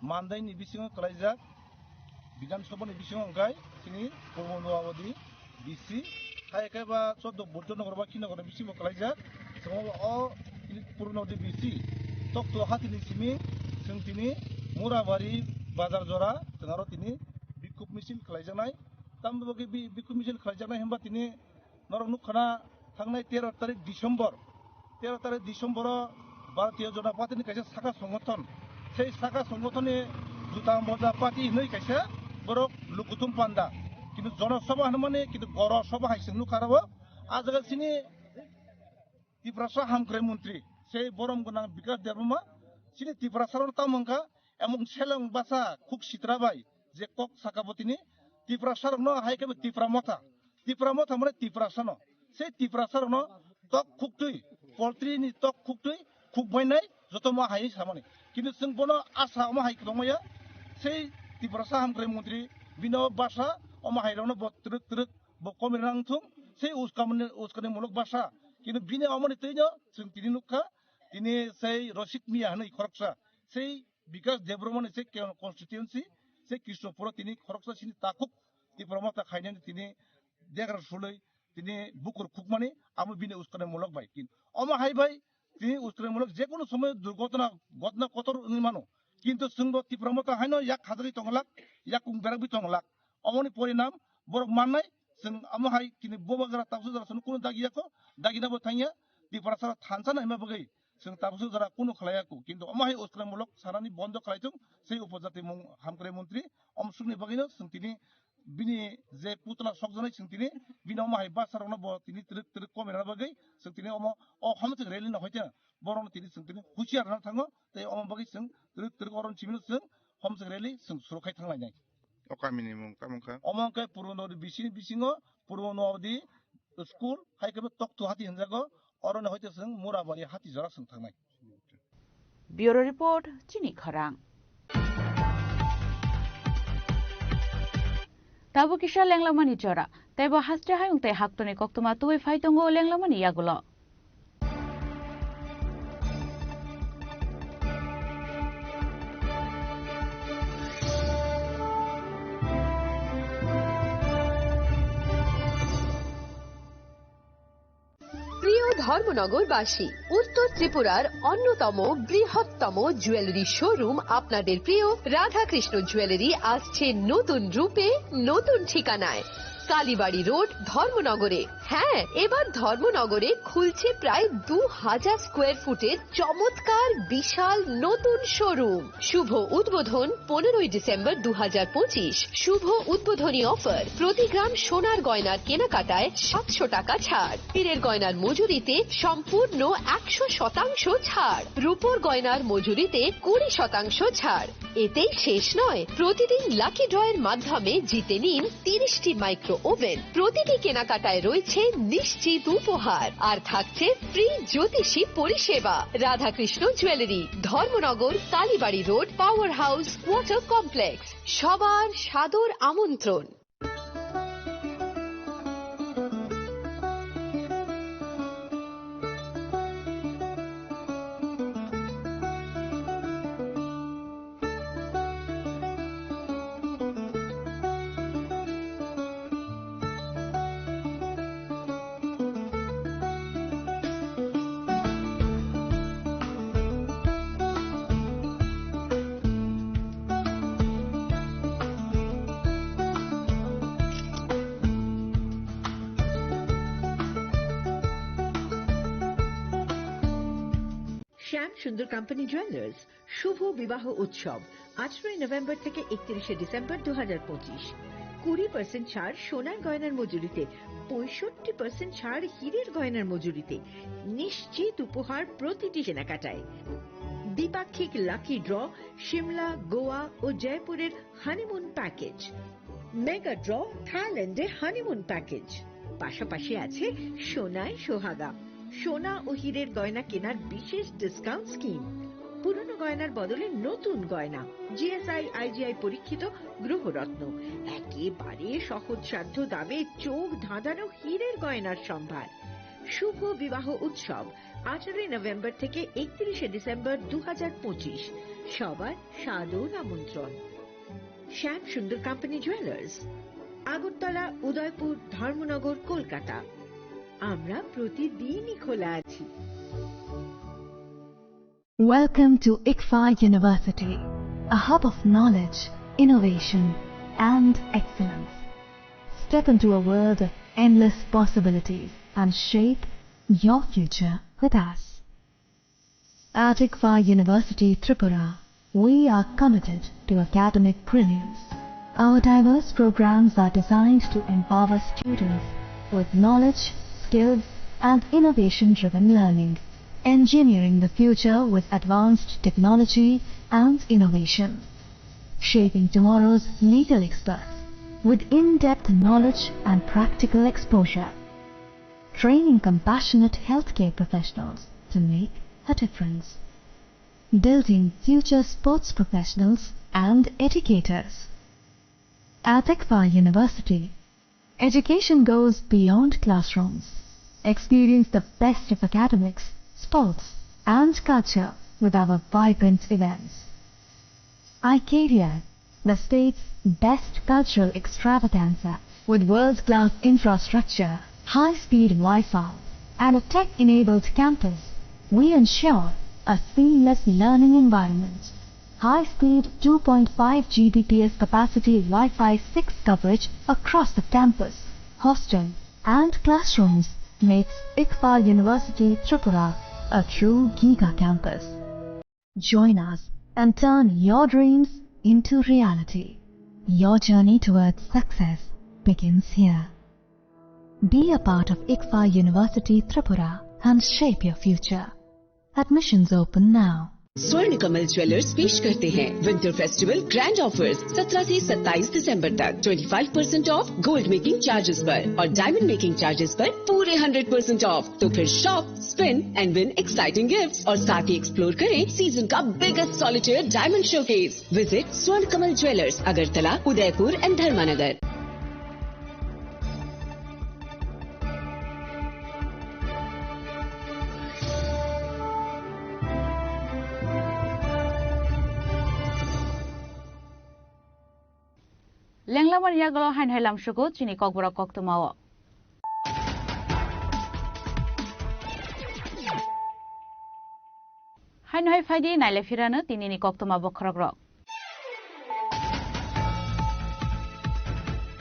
Mandai ni bisingo khlaijak, Bidhan Sabha ni bisingo hwnkhe chini Purbo Noyabadi B C, hai khe ba choddo Burjo Nagar ba Kino Nagar bisingo khlaijak. Chwng o chini Purbo Noyabadi B C Tokthu hati ni simi chwng tini Murabari bazar jora chwng aro tini bikhub misil khlaijaknai. Tamni bagwi bi-, bikhub misil khlaijaknai hwnba tini norok nukha na thangnai tero tarik December, tero tarik December o Bharatiya Janata Party ni kaisa saka songothon, sei saka songothon ni juta moja party hinwi kaisa borok lukuthum panda, kintu Jana Sabha hwnmani kintu Goro Sabha hai se nukha rw. A jaga chini Tiprasa hamkrai montri sei borom gwnang Bikas Debbarma chini Tiprasa rok tamo wngkha emon seleng basa khuk sitra bai je kok saka bo tini Tiprasa rokno hai khe bo Tipra Motha, Tipra Motha mane Tiprasa no, sei Tiprasa rokno tok khuktwi, poultry ni tok khuktwi khuk bainai joto ma hai samani. Kintu chwng bono asa omo hai kwbangma ya, sei Tiprasa hamkrai montri bino basa omo hai rokno bo twrwk twrwk bo komirang thung, sei uskamani, uskani muluk basa. Kintu bini omoni twino chwng tini nukha, tini sei Rosik Miya hwnwi khoroksa, sei Bikas Debbarmani sei ke-, constituency, sei Krishnapuro tini khoroksa sini takhuk Tipra Motha khainani tini degra sulwi tini bukur khukmani amo bini uskani muluk bai. Kintu omo hai bai tini uskani muluk jekunu somoy durgotona, gotna kotor wngwi mano. Kintu chwngbo Tipra Motha haino yak khajagwi tonglak, yak kung berakgwi tonglak. Omoni porinam borok mannai, chwng omo hai kini bobagra tabsu jora chwng kunu dagi yakho, dagina bo thangya, Tiprasa thansa naima bagwi chwng tabsu jora kunu khlai yakho. Kintu omo hai uskrai muluk sanani bondo khlai thung, sei upojati mung hamkrai montri, omsukni bagwino chwng tini bini je putla sokjaknai chwng tini, bini omo hai basa rokno bo tini twrwk twrwk komirna bagwi chwng tini omo o homchwk rally no hoite borokno tini chwng tini husiar rwna thango, tei omo bagwi chwng twrwk twrwk oro chimino chwng homchwk rally chwng suru khai thanglainai. O kamini mung tamo wngkha? Omo wngkha Purbo Noyabadi bisini bisingo Purbo Noyabadi school, hai khe bo Tokthu hati hinjago, oro ni hoite chwng Murabari hati jora chwng thangnai. Bureau Report, Chini Khorang. Tabuk kisa lenglamani jora, tei bo haste hayung tei haktoni koktwma tubui phai tongo lenglamani yagulo. প্রিয় ধর্মনগরবাসী, উত্তর ত্রিপুরার অন্যতম বৃহত্তম jewellery showroom আপনাদের প্রিয় রাধাকৃষ্ণ জুয়েলারি আসছে নতুন রূপে, নতুন ঠিকানায়। কালীবাড়ি রোড, ধর্মনগরে। হ্যাঁ, এবার ধর্মনগরে খুলছে প্রায় দু হাজার স্কোয়ার ফুটের চমৎকার বিশাল নতুন শোরুম। শুভ উদ্বোধন পনেরোই ডিসেম্বর দু হাজার পঁচিশ। শুভ উদ্বোধনী অফার, প্রতি গ্রাম সোনার গয়নার কেনাকাটায় সাতশো টাকা ছাড়, হীরের গয়নার মজুরিতে সম্পূর্ণ একশো শতাংশ ছাড়, রূপোর গয়নার মজুরিতে কুড়ি শতাংশ ছাড়। এতেই শেষ নয়, প্রতিদিন লাকি ড্রয়ের মাধ্যমে জিতে নিন তিরিশটি মাইক্রো ওভেন। প্রতিটি কেনাকাটায় রয়েছে নিশ্চিত উপহার, আর থাকছে ফ্রি জ্যোতিষী পরিষেবা। Radhakrishna jewellery, Dharmanagar, Kalibari road, power house, water complex. সবার সাদর আমন্ত্রণ। শ্যাম সুন্দর কোম্পানি জুয়েলার্স, শুভ বিবাহ উৎসব, আঠারোই নভেম্বর থেকে একত্রিশে ডিসেম্বর দু হাজার পঁচিশ। কুড়ি পার্সেন্ট ছাড় সোনার গয়নার মজুরিতে, পঁয়ষট্টি পার্সেন্ট ছাড় হীরের গয়নার মজুরিতে, নিশ্চিত উপহার প্রতিটি কেনাকাটায়। দ্বিপাক্ষিক লাকি ড্র, সিমলা, গোয়া ও জয়পুরের হানিমুন প্যাকেজ। মেগা ড্র, থাইল্যান্ডে হানিমুন প্যাকেজ। পাশাপাশি আছে সোনায় সোহাগা, সোনা ও হীরের গয়না কেনার বিশেষ ডিসকাউন্ট স্কিম। পুরনো গয়নার বদলে নতুন গয়না, জিএসআই, আইজিআই পরীক্ষিত গ্রহরত্ন, একেবারে সহজসাধ্য দামে চোখ ধাঁধানো হীরের গয়নার সম্ভার। শুভ বিবাহ উৎসব, আঠারোই নভেম্বর থেকে একত্রিশে ডিসেম্বর দু হাজার পঁচিশ। সবার সাদর আমন্ত্রণ। শ্যাম সুন্দর কোম্পানি জুয়েলার্স, আগরতলা, উদয়পুর, ধর্মনগর, কলকাতা। আমরা প্রতিদিনই খোলা আছি। Welcome to ICFAI University, a hub of knowledge, innovation, and excellence. Step into a world of endless possibilities and shape your future with us. At ICFAI University Tripura, we are committed to academic brilliance. Our diverse programs are designed to empower students with knowledge, skills, and innovation-driven learning, engineering the future with advanced technology and innovation, shaping tomorrow's legal experts with in-depth knowledge and practical exposure, training compassionate healthcare professionals to make a difference, building future sports professionals and educators. At ICFAI University, education goes beyond classrooms. Experience the best of academics, sports, and culture with our vibrant events. iCareer, the state's best cultural extravaganza. With world-class infrastructure, high-speed Wi-Fi, and a tech-enabled campus, we ensure a seamless learning environment. High-speed two point five G B P S capacity Wi-Fi six coverage across the campus, hostel, and classrooms makes ICFAI University Tripura a true giga campus. Join us and turn your dreams into reality. Your journey towards success begins here. Be a part of ICFAI University Tripura and shape your future. Admissions open now. स्वर्ण कमल ज्वेलर्स पेश करते हैं winter festival grand offers. सत्रह से सत्ताईस दिसंबर तक twenty five percent of gold making charges पर और डायमंड मेकिंग चार्जेस पर पूरे हंड्रेड परसेंट ऑफ। तो फिर shop, spin and win exciting gifts और साथ ही एक्सप्लोर करें सीजन का biggest solitaire diamond showcase. Visit स्वर्ण कमल ज्वेलर्स, अगरतला, उदयपुर एंड धर्मानगर। Lenglamani yagulo hain hai lamsugo chini kokborok koktwmao. Hai phaidi naile phirano tinini koktwma bokhorok rok.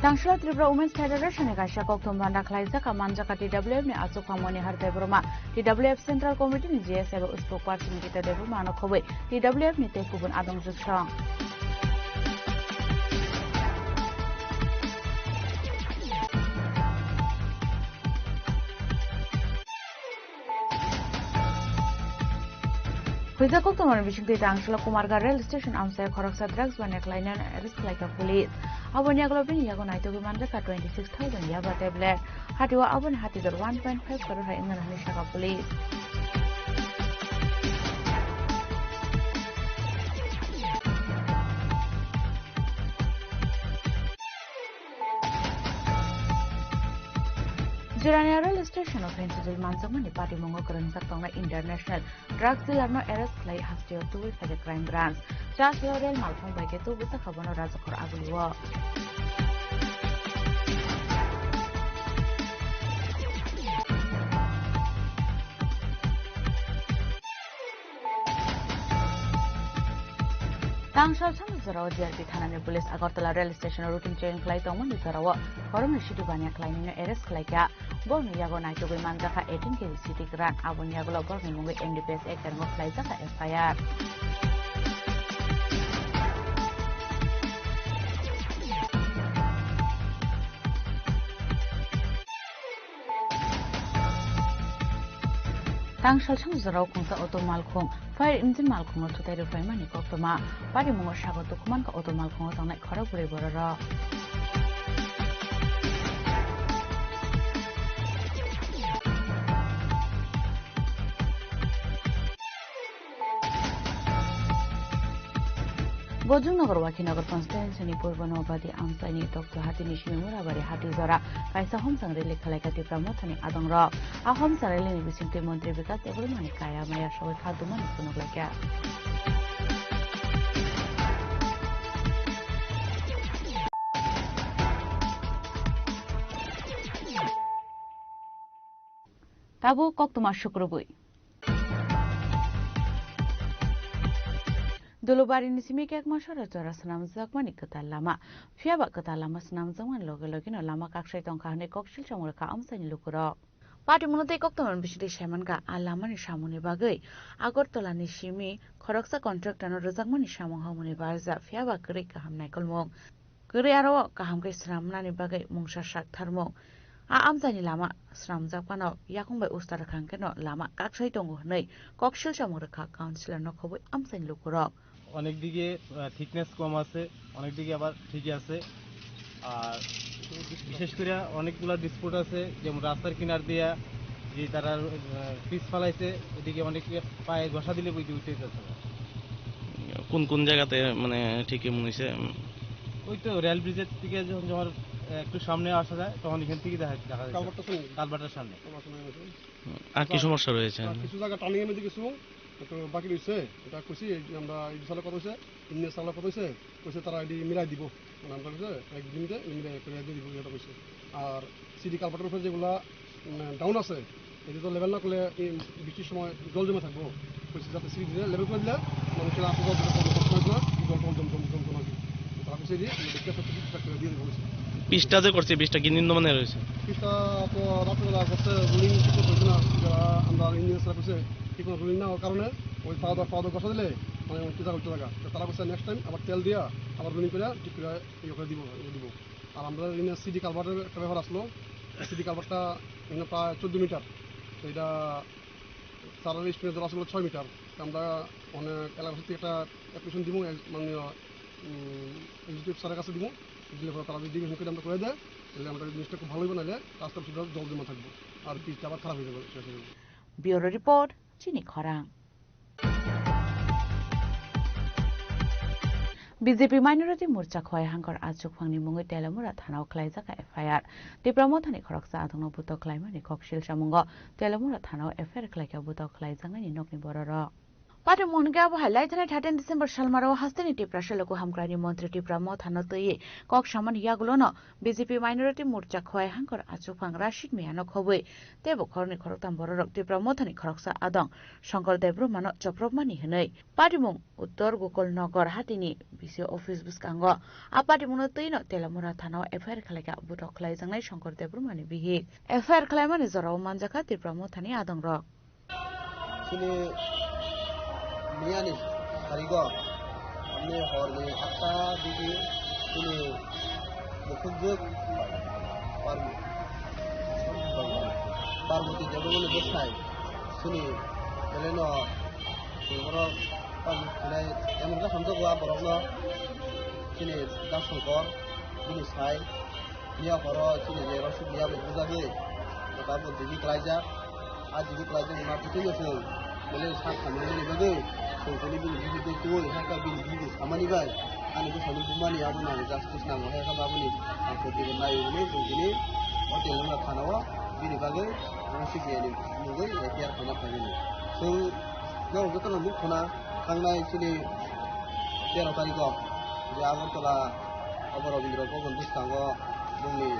Tangshila Tripura Women's Federation ni kaisa koktwma banda khlaijak, a manjak kha T W F ni achukha Monihar Debbarma, T W F Central Committee ni G S eba spokesperson Gita Debbarma no khobwi T W F ni tei kubun adong jwksong. Huijak koktwmani bisingtwi Tangshila Kumarghat rail station amchai khoroksa drugs baniya khlainani arrest khlaikha police. Aboni yagulo bini yago naitugwi manjakha twenty six thousand yaba tablet. Hatio aboni hatijor one point five crore hai wngnani hwnwi sakha police. Jirania rail station o phensi manjakmani patimungo kwrwngjak tongnai international drugs dealer no arrest khlai hasteo tubui phaikha crime branch. Chaslo rail malkhung bai khe tubujak kha bono Rajakhor agulio. Tangshal samajorao G R P thanani police Agartala rail station o routine checking khlai tongmani jorao khoroknwi city baniya khlainino arrest khlaikha. Borokni yago naitugwi manjakha eighteen K G city grant, aboni yagulo borokni mungwi N D P S Act o khlaijakha F I R. Tangshal samajorao khungsa auto malkhung, fire engine malkhungno thutai rwphaimani koktwma. Parimungo sago tukhumani kha auto malkhungo tongnai khorok bwrwi bororok. Bojongnagar Wakhinagar constituency ni Purbo Nobadi amchaini Tokto hatini simi Murabari hati jora kaisa homsang rally khalaikha Tipra Mothani adongrok. A homsang rally ni bisingtwi Montri Bikas Debbarmani kaya maya sogwi kha dumani phunuk laikha. Tabuk koktwma sukrubwi. Dulubarini simi Kekmasora jora swnamjakmani kwtal lama. Phiyaba kwtal lama swnamjakmani loge logeno lama kaksai tongkha hwnwi koksil chongmrwkha amchaini lukurok. Patimungo tei koktwmani bisingtwi saimankha, a lamani samungni bagwi Agartalani simi khoroksa contractorno rwjakmani samung hwnwi barjak, phiyaba kwrwi kaham naikolmung. Kwrwi aro kaham khe swnamnani bagwi mungsa sak tharmung. A amchaini lama swnamjak phano yakung bai usta rwkha hwnkhe no lama kaksai tongo hwnwi koksil chamung rwkha councillor no khobwi amchaini lukurok. অনেক দিকে, আহ, থিকনেস কম আছে, অনেক দিকে আবার ঠিকই আছে। আর বিশেষ করে অনেকগুলা ডিসপুট আছে, যেমন রাস্তার কিনার দিয়া যে তারা, আহ, পিচ ফালাইছে, ওদিকে অনেকে পায়ে ঘষা দিলে বুঝতে উঠতে চাচ্ছে না। কোন কোন জায়গাতে মানে ঠিকই মনে হয়েছে? ওই তো রেল ব্রিজের থেকে যখন, যখন, আহ, একটু সামনে আসা যায়, তখন এখান থেকে দেখা, দেখা যায়। কালভার্টটার সামনে? কালভার্টের সামনে। কালভার্টের সামনে। আর কি সমস্যা রয়েছে? আর কিছু জায়গা টার্নিং এর মধ্যে কিছু একটু বাকি রয়েছে, এটা কইছি, এই যে আমরা এই বিশালে কথা হয়েছে, ইঞ্জিনিয়ার সাহেব কথা হয়েছে, কইছে তারা এটি মিলাই দিব, মানে আমরা কইছে একদিনকে মিলাই করে দিয়ে দিব, এটা কইছে। আর সিটি কালভার্টের উপরে যেগুলা, মানে, ডাউন আছে, এটা তো লেভেল না করলে এই বৃষ্টির সময় জল জমে থাকবো, কইছে যাতে সিটি দিয়ে লেভেল করে দিলে মানুষের আসা যাওয়া যেটা কোনো কষ্ট হয় না, জল টল জম জম জমতো না আর কি। তারা কইছে এটি দেখতে একটা কিছু ঠিকঠাক করে দিয়ে দেবো কইছে। পিচটা যে করছে, পিচটা কি নিম্নমানের হয়েছে? পিচটা তো রাত্রেবেলা করছে, রুলিং ঠিক মতো হয়েছে না, যারা আমরা ইঞ্জিনিয়ার সাহেব কইছে, ঠিক মতো রুলিং না হওয়ার কারণে ওই পাওয়া দাওয়া, পাওয়া দাওয়া ঘষা দিলে মানে উল্টো জায়গা, উল্টো জায়গা। তো তারা কইছে নেক্সট টাইম আবার তেল দিয়া আবার রুলিং করে ঠিক করে ইয়ে করে দিব, ইয়ে দিব। আর আমরা এখানে সিডি কালভার্টের একটা ব্যাপার আসলো, সিডি কালভার্টটা এখানে প্রায় চোদ্দ মিটার। তো এটা স্যারের এস্টিমেট ধরা আসলো ছয় মিটার। তো আমরা অনেক এলাকা থেকে একটা অ্যাপ্লিকেশন দিব, এক-, মাননীয়, উম, এক্সিকিউটিভ স্যারের কাছে দিব। দিলে পরে তারা যদি ডিভিশন করে আমরা করে দেয়, তাহলে আমরা জিনিসটা খুব ভালো হইব, নাহলে রাস্তার শুধু জল জমা থাকবো, আর পিচটা আবার খারাপ হয়ে যাবে শেষ হয়ে যাবে। Bureau report, Chini Khorang. B J P Minority Morcha Khowai Hangkor achukphangni mungwi Telamura thanao khlaijak F I R. Tipra Mothani khoroksa adongno butok khlaimani koksil samungo Telamura thanao F I R khlaikha butok khlaijaknani nokni bororok. Patimung hwnkhe abo hai laithani thirteen December salmaro hasteni Tiprasa Loku Hamkraini Montri Tipra Mothano twiwi kok samani yagulono B J P Minority Morcha Khowai Hangkor Achuphang Rashid Miyano khobwi teibo khoroknwi khoroktham bororok Tipra Mothani khoroksa adong Shankar Debbarmano chopropmani hwnwi Patimung Uttor Gokul Nagar hatini B C office bwskango a patimungno twino Telamura thanao F I R khwlaikha. Bothok khwlaijaknai Shankar Debbarmani bihik. F I R khwlaimani jorao manjakha Tipra Mothani adongrok. Chini miyani sarigo, amni horni atta digi chini bukhukjwk Par-, Parvati Debbarmani bwsai chini beleno borok Parvati khwnai emon khe hamjakgo a borokno chini Dasongkor bini sai. Miya horo chini je rosuk miya bai bujagwi, tabuk digi klaijak. A digi klaijak ma kuchung no chwng belai sak samani bagwi chwng tini bini bini twi twi hai kha bini bini samani bai ani bwsani bumani abo nang justice nango hai kha babuni ang koti bo nai hwnwi chwng tini o Telamura thanao bini bagwi rosuk miya ni mugwi F I R khana phaimani. Chwng norok jotono nuk khna thangnai chini tero tariko je Agartala obo Rabindra Bhaban bwskango bongni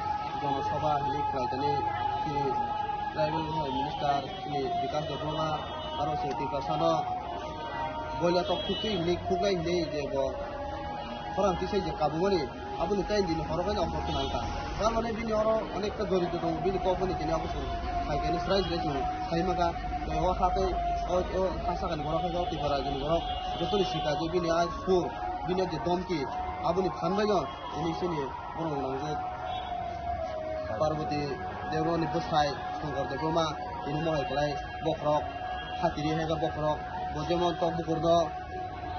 Jana Sabha hinwi khlaijani chini tribal minister chini Bikash Debbarma aro chini Tiprasano boila tok thuktwi hinwi khuknai hinwi je bo khorang tisai je kabumani. Aboni tai dini horo khe offer khe nangkha. Tar mane bini oro onekta dorito tongo, bini kok boni tini obo chwng sai khe srai srai chwng sai maka. Tei o ha tei o, o ha sakani borok khe o Tipra rajyoni borok jotoni sika je bini a sur, bini a je domki, aboni phan bai no tini chini borok nang je Parvati Debbarmani bwsai Shankar Debbarma tini mohai kwlai bokhorok, hatiri hai khe bokhorok, bo jemon tok bukurno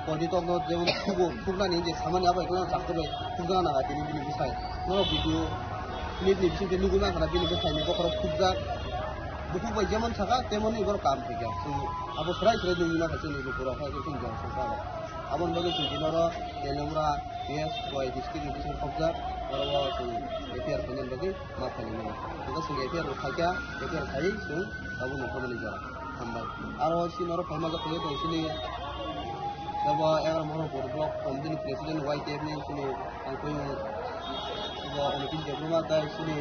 Poditok no jemon thugo, thuknani je samani abo ekla chakhe bai thukna nang tini bini bwsai. Norok video clip ni bisingtwi nugwi mankha na bini bwsai ni bokhorok thukjak. Bukhuk bai jemon saka temon ni borok kam khaijak. Chwng abo swrai swrai nugwi mankha chini lukurok hai khe chini jong songsa rok. Aboni bagwi chwng tini oro Telamura P S Khowai district ni bisingo khopjak. Oro o chwng F I R khainani bagwi ma khainani. Abo chwng F I R rok khaikha, F I R khaiwi chwng abo nokha mani jora. Hambai. Aro si norok phaima jak khayo tong sini. Abo egar moro bor block committee ni president Y T F ni sini ang koyong. Abo Onitin Debbarma tai sini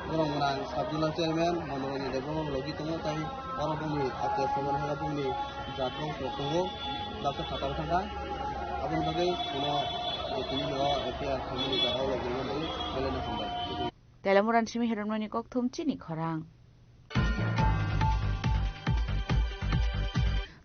borong gwnang sub zonal chairman Manorani Debbarma logi tongo tai oro bongni atya soman hwnba bongni jat bongso tongo. Baksa phataro thangkha. Aboni bagwi kuno tini no F I R khaimani jaga o logi mani belai no hambai. Telamura ni simi Hiranmani kokthum chini khorang.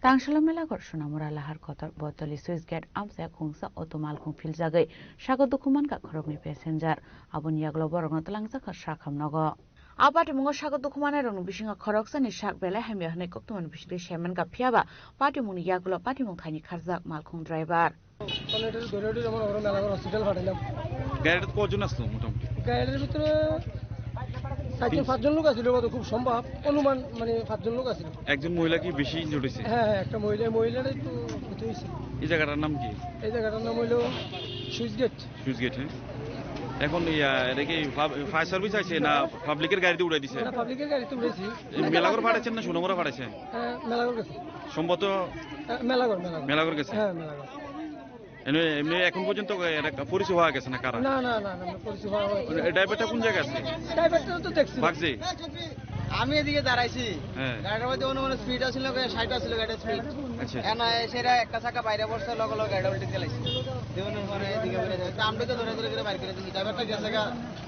Tangsalo Melaghor Sonamura Lahar Kotor Botoli Switch Gate amchai khungsa auto malkhung philjagwi sago dukhu mankha khoroknwi passenger. Aboni yagulo borokno twlangjakha sakham nogo. A patimungo sago dukhu manai rokni bisingo khoroksani sak belai hamya hwnwi koktwmani bisingtwi saimankha, phiyaba patimungni yagulo patimung thaini kharjak malkhung driver. Already, already আমরা ওরা মেলা করে হসপিটাল পাঠাইলাম। গাড়িটাতে কজন আসলো মোটামুটি? গাড়ির ভিতরে চারজন, পাঁচজন লোক আছিল, হয়তো খুব সম্ভব, অনুমান, মানে, পাঁচজন লোক আছিল। একজন মহিলা কি বেশি ইনজুর্ড হয়েছে? হ্যাঁ, হ্যাঁ, একটা মহিলা, মহিলার একটু ক্ষতি হয়েছে। এই জায়গাটার নাম কি? এই জায়গাটার নাম হইলো সুইচ গেট। সুইচ গেট, হ্যাঁ। এখন ইয়া, এটা কি ফায়ার সার্ভিস আছে না পাবলিকের গাড়িতে উড়াই দিছে? না, পাবলিকের গাড়িতে উড়াইছি। এই মেলাঘর পাঠাচ্ছেন না সোনামুড়া পাঠাচ্ছেন? হ্যাঁ, মেলাঘর গেছে। সম্ভবত হ্যাঁ, মেলাঘর, মেলাঘর। মেলাঘর গেছে? হ্যাঁ, মেলাঘর। এমনি, এমনি এখন পর্যন্ত এরা পরিচয় হওয়া গেছে না কারা? না, না, না, না, পরিচয় হওয়া হয়নি। মানে, এই ড্রাইভারটা কোন জায়গায় আছে? ড্রাইভারটা তো দেখছি। ভাগছে? আমি এদিকে দাঁড়াইছি। হ্যাঁ। গাড়ির মধ্যে অনুমানে স্পিড আছিল, ষাট আছিল গাড়ির স্পিড। আচ্ছা। এনা এসে এরা একটা চাকা বাইরে পড়ছে, লগে লগে গাড়িটা উল্টে চালাইছে। দিয়ে মনে হয় এদিকে বেড়ে যায়। তা আমরা তো ধরে ধরে করে বাইর করে দিচ্ছি। ড্রাইভারটা গেছে গা,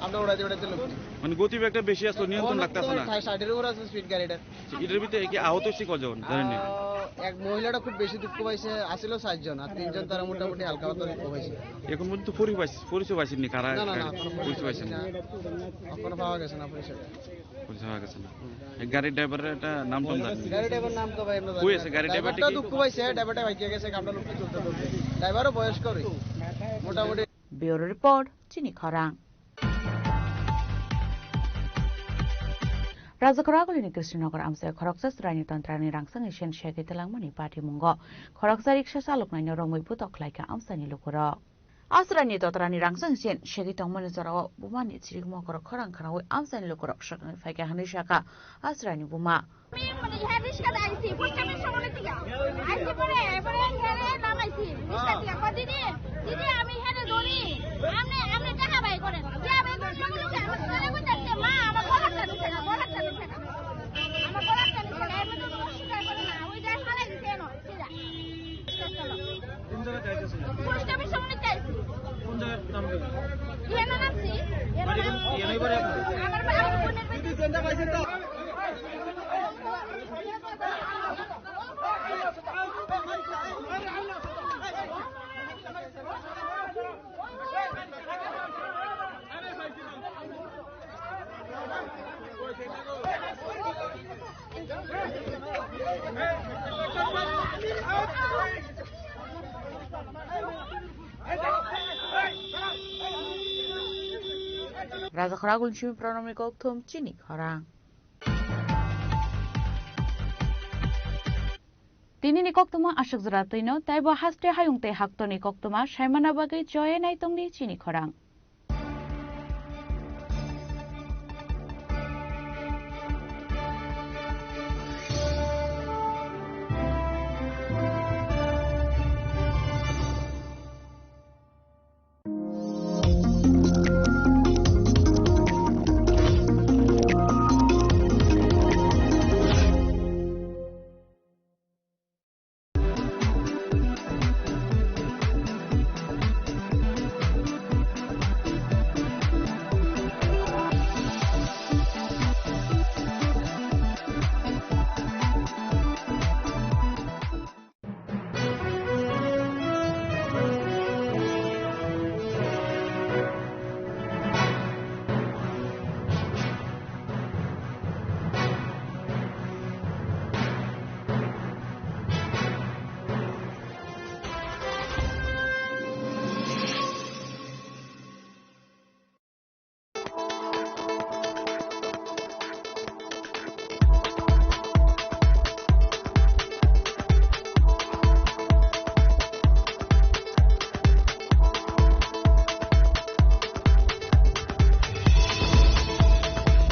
আমরা উড়াইতে উড়াইতে লোক। মানে, গতি একটা বেশি আসলো, নিয়ন্ত্রণ লাগতেছে না। ষাট, ষাটের উপরে আছে স্পিড গাড়িটা। এটার ভিতরে কি আহত হয়েছে কজন, জানেন নি? আহ, এক মহিলাটা খুব বেশি দুঃখ পাইছে, আছিল চারজন, আর তিনজন তারা মোটামুটি হালকা পাতলা দুঃখ পাইছে। এখন পর্যন্ত পরিচয় পাইছে-, পরিচয় পাইছেন নি? কারা, না, না, না, কারা? এখনো পরিচয় পরিচয় পাইছেন না। পাইছে না। এখনো পাওয়া গেছে না পরিচয়টা। পরিচয় পাওয়া গেছে না। এই গাড়ির ড্রাইভারের একটা নাম টাম জানেন নি? গাড়ির ড্রাইভারের নাম তো ভাই আমরা কই জানি আছে না। গাড়ির ড্রাইভারটা ড্রাইভারটা কি দুঃখ পাইছে, ড্রাইভারটা ভাগিয়া গেছে, আমরা লোককে তুলতে তুলতে। ড্রাইভারও বয়স্ক রে, মোটামুটি। Bureau report, Chini Khorang. Rajakhor agulini Krishnanagar amchai khoroksa chwraini tontrani rangsangni sen siyagwi twlangmani patimungo khoroksa riksa chaloknaino romwi butok khlaikha amchaini lukurok. Asrani totrani rangchak chen segwi tongmani jorao bumani chirik mokorok khorang khnaui amchaini lukurok swkangwi phaikha hwnwi sakha Asrani buma. আমি মানে ইহার রিস্কা আইছি, post office সময় থেকে আইছি পরে, এবারে হেরে নামাইছি রিস্কা থেকে। কয়, "দিদি, দিদি, আমি হেরে ধরি, আপনি, আপনি টাকা বাই করেন।" যে আমি এখন মনে হচ্ছে আমার ছেলে কোথায় আছে? "মা, আমার গলাটা নিছে না, গলাটা নিছে না, আমার গলাটা নিছে না।" এমনি তো কোনো স্বীকার করে না, ওই যে ফালাই দিছে এনো, সিধা। কোন জায়গায় যাইতেছিল? পোস্ট অফিস সময় চাইছি। কোন জায়গার নাম কি? ইয়ানা নামছি, ইয়ানা মানে কি, নামছি। ইয়ানাই বাড়ি আপনার? আমার বাড়ি, আমার বোনের বাড়ি। Raja Khoragul Simi Pranamni kokthum chini khorang. Tinini koktwma aswk jora twino, taibo haste hayung tei haktorni koktwma saimana bagwi choye naitongdi chini khorang.